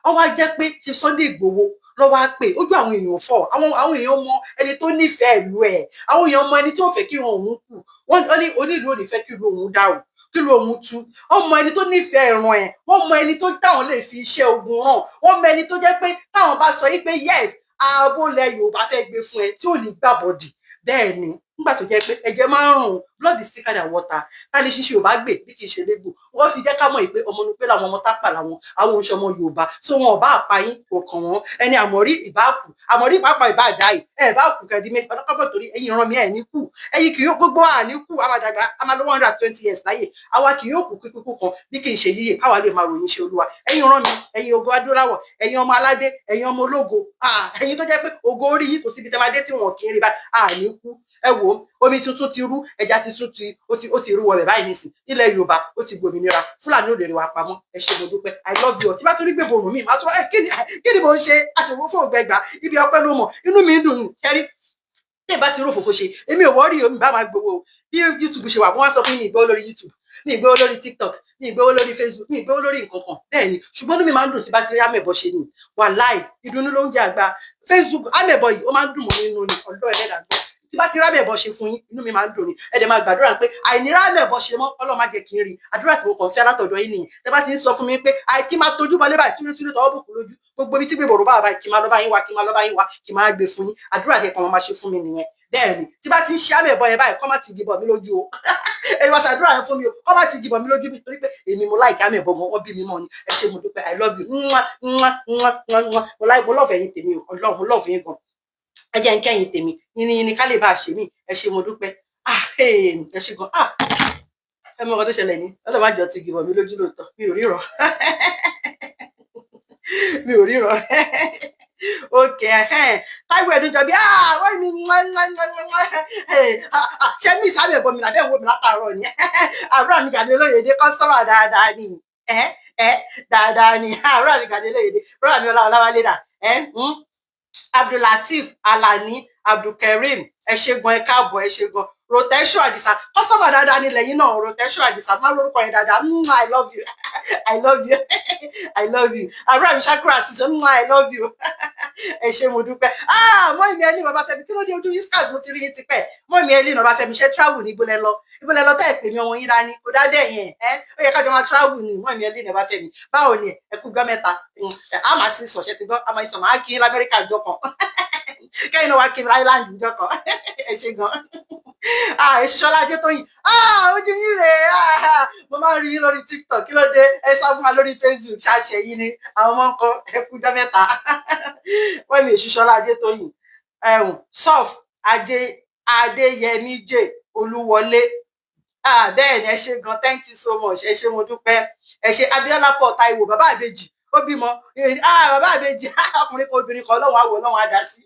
[SPEAKER 2] ọ wá jẹ́ pé Chief Sunday Ìgbòho ló wá pè, ojú àwọn èèyàn fọ́. Àwọn èèyàn mọ ẹni tó nífẹ̀ẹ́ ìlú ẹ̀, àwọn èèyàn mọ ẹni tó fẹ́ kí òun kú. Wọ́n ní onílù ò ní fẹ́ kí ìlú òun dàrú, kí ló òun tú. Wọ́n mọ ẹni tó nífẹ̀ẹ́ ìran ẹ̀, wọ́n mọ ẹni tó táwọn lè fi iṣẹ́ ogun ràn, wọ́n mọ ẹni tó jẹ́ pé táwọn bá sọ yí pé yes, ààbò lẹ Yorùbá fẹ́ gbé fún ẹ, tí ò ní gbàbọ̀dì. Bẹ́ẹ̀ ni, nígbà tó jẹ́ pé ẹ̀jẹ̀ máa ń rùn, blood is thicker than water. Ká ní ṣíṣe ò bá gbè bí kì í ṣe légbò, wọ́n ti jẹ́ ká mọ̀ pé ọmọ Nupe làwọn, ọmọ Tápà làwọn, àwọn oṣù ọmọ Yorùbá. So wọn ò bá pa yín, kò kàn wọ́n. Ẹni àmọ̀rí ìbá kù, àmọ̀rí pàápàá ìbá dá yìí, ẹ bá kù kẹ́ẹ̀dí méjì ọlọ́kọ̀bọ̀, torí ẹ̀yin ìran mi, ẹ̀ ní kù, ẹ̀yin kì yóò gbogbo àní kù. Àmàdàgbà àmàlò 120 years láyè, àwa kì yóò kú kíkú kan bí kì í ṣe yíyè, káwa lè máa ròyìn ṣe Olúwa. Ẹ̀yin ìran mi, ẹ̀yin ògo adúláwọ̀, ẹ̀yin ọmọ aládé, ẹ̀yin ọmọ ológo, ẹ̀yin tó jẹ́ pé ògo orí yìí kò síbi tẹ́ máa dé tí wọn kì í rí báyìí, àní kú. Ẹ wò ó, omi tuntun ti rú, ẹja tuntun ti ó ti rú wọbẹ báyìí nísìn. Ilẹ̀ Yorùbá ó ti gbòmìnira, Fúlàní ò lè rí wa pamọ́. Ẹ ṣé, mo dúpẹ́. I love you. Tí bá tún rí gbèbò òrùn mi, màá tún ẹ. Kí ni mo ń ṣe àṣòwò fún ògbẹgbà ibi ọpẹ́ ló mọ inú mi ń dùn. Kẹrí tí ẹ bá ti rò fòfò ṣe, èmi ò wọ́rí omi bá máa gbowó bí YouTube ṣe wà. Wọ́n wá sọ fún mi, ìgbówó lórí YouTube mi, ìgbówó lórí TikTok mi, ìgbówó lórí Facebook mi, ìgbówó lórí nǹkan kan. Bẹ́ẹ̀ ni, ṣùgbọ́n inú mi máa ń dùn tí bá ti rí àmẹ̀bọ̀ ṣe ni. Wàláì, ìdùnnú ló ń jẹ àgbà Facebook. Àmẹ̀bọ̀ yìí, ó máa ń dùn mọ́ nínú ni. Ọ̀dọ́ ẹlẹ́dàá gbọ́, tí bá ti rámẹ̀bọ̀ ṣe fún yín, inú mi máa ń dùn ni. Ẹ dẹ̀ máa gbàdúrà pé àìní rámẹ̀bọ̀ ṣe mọ́, Ọlọ́run má jẹ́ kí n rí. Àdúrà tí mo kàn fẹ́ látọ̀dọ̀ yín nìyẹn. Tẹ bá ti ń sọ fún mi pé àìkí máa tójú bọlé báyìí, túlé túlé tọwọ́ bùkún lójú, gbogbo ibi tí gbèbòrò bá báyìí, kí máa lọ bá yín wá, kí máa lọ bá yín wá, kí máa gbé fún yín. Àdúrà kẹ́kọ̀ọ́ máa ṣe fún mi nìyẹn. Bẹ́ẹ̀ ni, tí bá ti ń ṣe àmẹ̀bọ̀ yẹn báyìí, kọ́ má ti gìbọ̀ mi lójú o. Ẹ wá ṣàdúrà yẹn fún mi o, kọ́ má ti gìbọ̀ mi lójú mi, torí pé èmi mo like àmẹ̀bọ̀ gan, wọ́n bí mi mọ́ ni. Ẹ ṣé, mo dúpẹ́. I love you. Mwah, mwah, mwah, mwah, mwah. Mo like, mo love ẹ̀yin tèmi o. Ọlọ́run, mo love yín gan. Ẹ jẹ́ ń kẹ́yìn tèmi yìnyín ní ká lè bá a ṣe mí. Ẹ ṣé, mo dúpẹ́. Ah, ẹ ṣé gan. Ah, ẹ mọ ọkọ tó ṣẹlẹ̀ ní ọlọ́run má jọ ti gìbọ̀ mi lójú lóòótọ́. Mi ò ríran, mi ò ríran. Ok, Táíwò Ẹdúnjọbí, ah, wọ́n mi, ṣé mi sábẹ̀ bọ̀ mi làbẹ́ wo mi látàárọ̀ ni. Àbúrò mi Gàdé Olóyèdè, customer dáadáa ni ẹ ẹ dáadáa ni. Àbúrò mi Gàdé Olóyèdè, àbúrò mi Ọlá Ọláwálé dà ẹ. Abdulateef Alani Abdulkareem, ẹ ṣé gan, ẹ káàbọ̀, ẹ ṣé gan. Rotation Adisa, customer dáadáa ni lẹ́yìn náà. Rotation Adisa, má lórúkọ yẹn dáadáa. I love you, I love you, I love you. Àbúrò mi Shakura Asise, I love you. Ẹ ṣé, mo dúpẹ́. Ah, mọ́ ìmí ẹni bàbá Fẹ́mi, kí ló dé ojú Yiskas? Mo ti rí yín tipẹ́. Mọ́ ìmí ẹni bàbá Fẹ́mi, ṣe travel ní? Ibolẹ lọ? Ibolẹ lọ tẹ́ ẹ pè mí? Ọmọ yín dání kò dá bẹ́ẹ̀ yẹn. Ẹ ó yẹ kájọ máa travel ni. Mọ́ ìmí ẹni bàbá Fẹ́mi, báwo ni? Ẹ kú gbọ́ mẹ́ta. A máa sì sọ̀ṣẹ́ ti gbọ́, a máa sọ, máa kí lamẹ́ríkà jọ kan, kẹ́yìn náà wá kí Island jọ kan. Ẹ ṣé gan. Ah, Èṣùṣọlá Adétóyìn, ah, ojú yín rèé. Ah, mo máa ń rí yín lórí TikTok. Kí ló dé? Ẹ sá fún wa lórí Facebook, ṣàṣẹ yín ni àwọn ọmọ nǹkan. Ẹ kú jọ́ mẹ́ta. Wọ́n mi Èṣùṣọlá Adétóyìn, ẹ̀hún sof adé Adéyẹmí jẹ Olúwọlé. Ah, bẹ́ẹ̀ ni, ẹ ṣé gan, thank you so much. Ẹ ṣé, mo dúpẹ́, ẹ ṣé. Abíọ́lá Paul Táíwò, bàbá àbèjì, ó bímọ. Ah, bàbá àbèjì, ọkùnrin kan, obìnrin kan, Ọlọ́run àwọ̀, Ọlọ́run á dá sí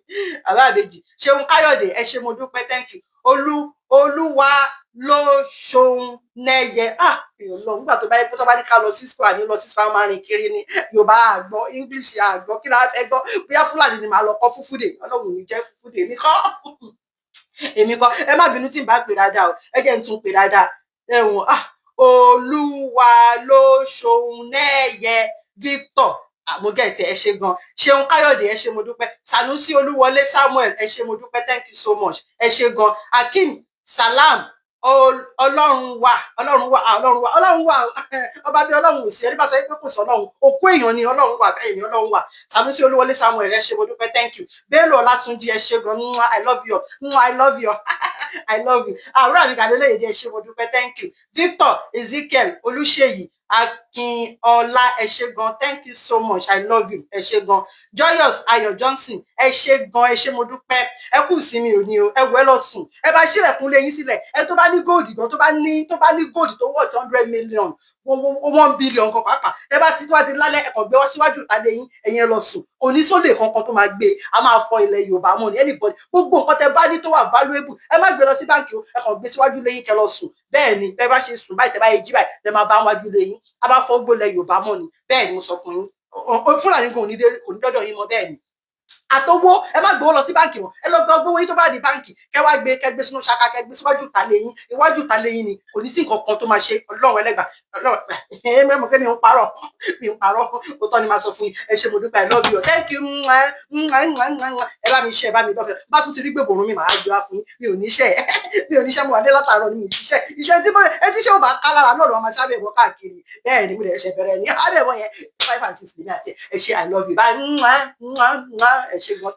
[SPEAKER 2] bàbá àbèjì. Ṣeun Káyọ̀dé, ẹ ṣé, mo dúpẹ́, thank you. Olú Olúwa ló ṣohun nẹyẹ. Ah, lọ nígbà tó bá yẹ pé tó bá ní ká lọ sí school, àní lọ sí school, máa rìn kiri ni. Yorùbá àgbọ́, English àgbọ́, kí la fẹ́ gbọ́? Bóyá Fúlàní ni màá lọ kọ́, Fúfúdè. Ọlọ́run ní jẹ́ Fúfúdè. Èmi kọ́, èmi kọ́. Ẹ má bínú tí n bá pè dáadáa o, ẹ jẹ́ n tún pè dáadáa. Ẹ̀wọ̀n, ah, Olúwa ló ṣohun nẹyẹ Victor àmúgẹ̀tì, ẹ ṣé gan. Ṣeun Káyọ̀dé, ẹ ṣé, mo dúpẹ́. Sanusi Olúwọlé Samuel, ẹ ṣé, mo dúpẹ́, thank you so much, ẹ ṣé gan. Akeem Salam, Ọlọ́run wà, Ọlọ́run wà, Ọlọ́run wà, Ọlọ́run wà. Ọba bí Ọlọ́run ò sí, ẹni bá sọ pé kò sí Ọlọ́run, òkú èèyàn ni. Ọlọ́run wà, bẹ́ẹ̀ ni, Ọlọ́run wà. Sanusi Olúwọlé Samuel, ẹ ṣé, mo dúpẹ́, thank you. Bello Ọlátúnjí, ẹ ṣé gan. I love you, I love you, I love you. Àwúrà mi kàdé lóye, ẹ ṣé, mo dúpẹ́, thank you. Victor Ezekiel Olúṣèyí Akínọlá, ẹ ṣé gan, thank you so much, I love you, ẹ ṣé gan. Joyous Ayọ̀ Johnson, ẹ ṣé gan, ẹ ṣé, mo dúpẹ́. Ẹ kú ìsinmi òní o. Ẹ wọ, ẹ lọ sùn, ẹ bá ṣílẹ̀kùn lé yín sílẹ̀. Ẹ tó bá ní gold gan, tó bá ní gold tó worth 100 million. 1 billion kan pàápàá. Ẹ bá ti wá ti lálẹ́, ẹ̀kọ́ gbé wá síwájú ìta lẹ́yìn, ẹ̀yin ẹ lọ sùn. Kò ní sólè kankan tó máa gbé. A máa fọ ilẹ̀ Yorùbá mọ́ ni. Anybody, gbogbo nǹkan tẹ bá ní tó wà valuable, ẹ má gbé lọ sí báǹkì o. Ẹ kàn gbé síwájú lẹ́yìn, kẹ́ lọ sùn. Bẹ́ẹ̀ ni. Bẹ́ẹ̀ bá ṣe sùn báyìí, tẹ bá yẹ jí báyìí, lẹ máa bá wájú lẹ́yìn. A máa fọ gbogbo ilẹ̀ Yorùbá mọ́ ni. Bẹ́ẹ̀ ni mo sọ fún yín. Fúlàní kò ní dọ́dọ̀ yín mọ́. Bẹ́ẹ̀ ni. Àtowó, ẹ má gbowó lọ sí báǹkì wọn. Ẹ lọ gba gbowó yín tó bá di báǹkì, kẹ wá gbé, kẹ gbé sínú ṣaka, kẹ gbé síwájú ìta lẹ́yìn, iwájú ìta lẹ́yìn ni. Kò ní sí nǹkan kan tó máa ṣe. Ọlọ́run ẹlẹ́gbà, Ọlọ́run ẹ mọ̀ pé mi ń parọ́, mi ń parọ́, òótọ́ ni màá sọ fún yín. Ẹ ṣé, mo dúpẹ́. I love you, thank you. Ẹ bá mi ṣe, ẹ bá mi lọ́fẹ̀ẹ́. Bá tún ti rí gbèbòrún mi, màá gbé wá fún yín. Mi ò níṣẹ́, mi ò níṣẹ́. Mo wà dé látàárọ̀ ni, mi ò ṣiṣẹ́. Iṣẹ́ tí mo ẹ tí ṣé ò bá ká lára náà ló máa ṣábẹ̀ wọ káàkiri. Bẹ́ẹ̀ ni, mo lè ṣe bẹ̀rẹ̀ ní abẹ́wọ̀ yẹn 5 and 6 ní àti ẹ ṣé. I love you, bye. Ẹ ṣé gan.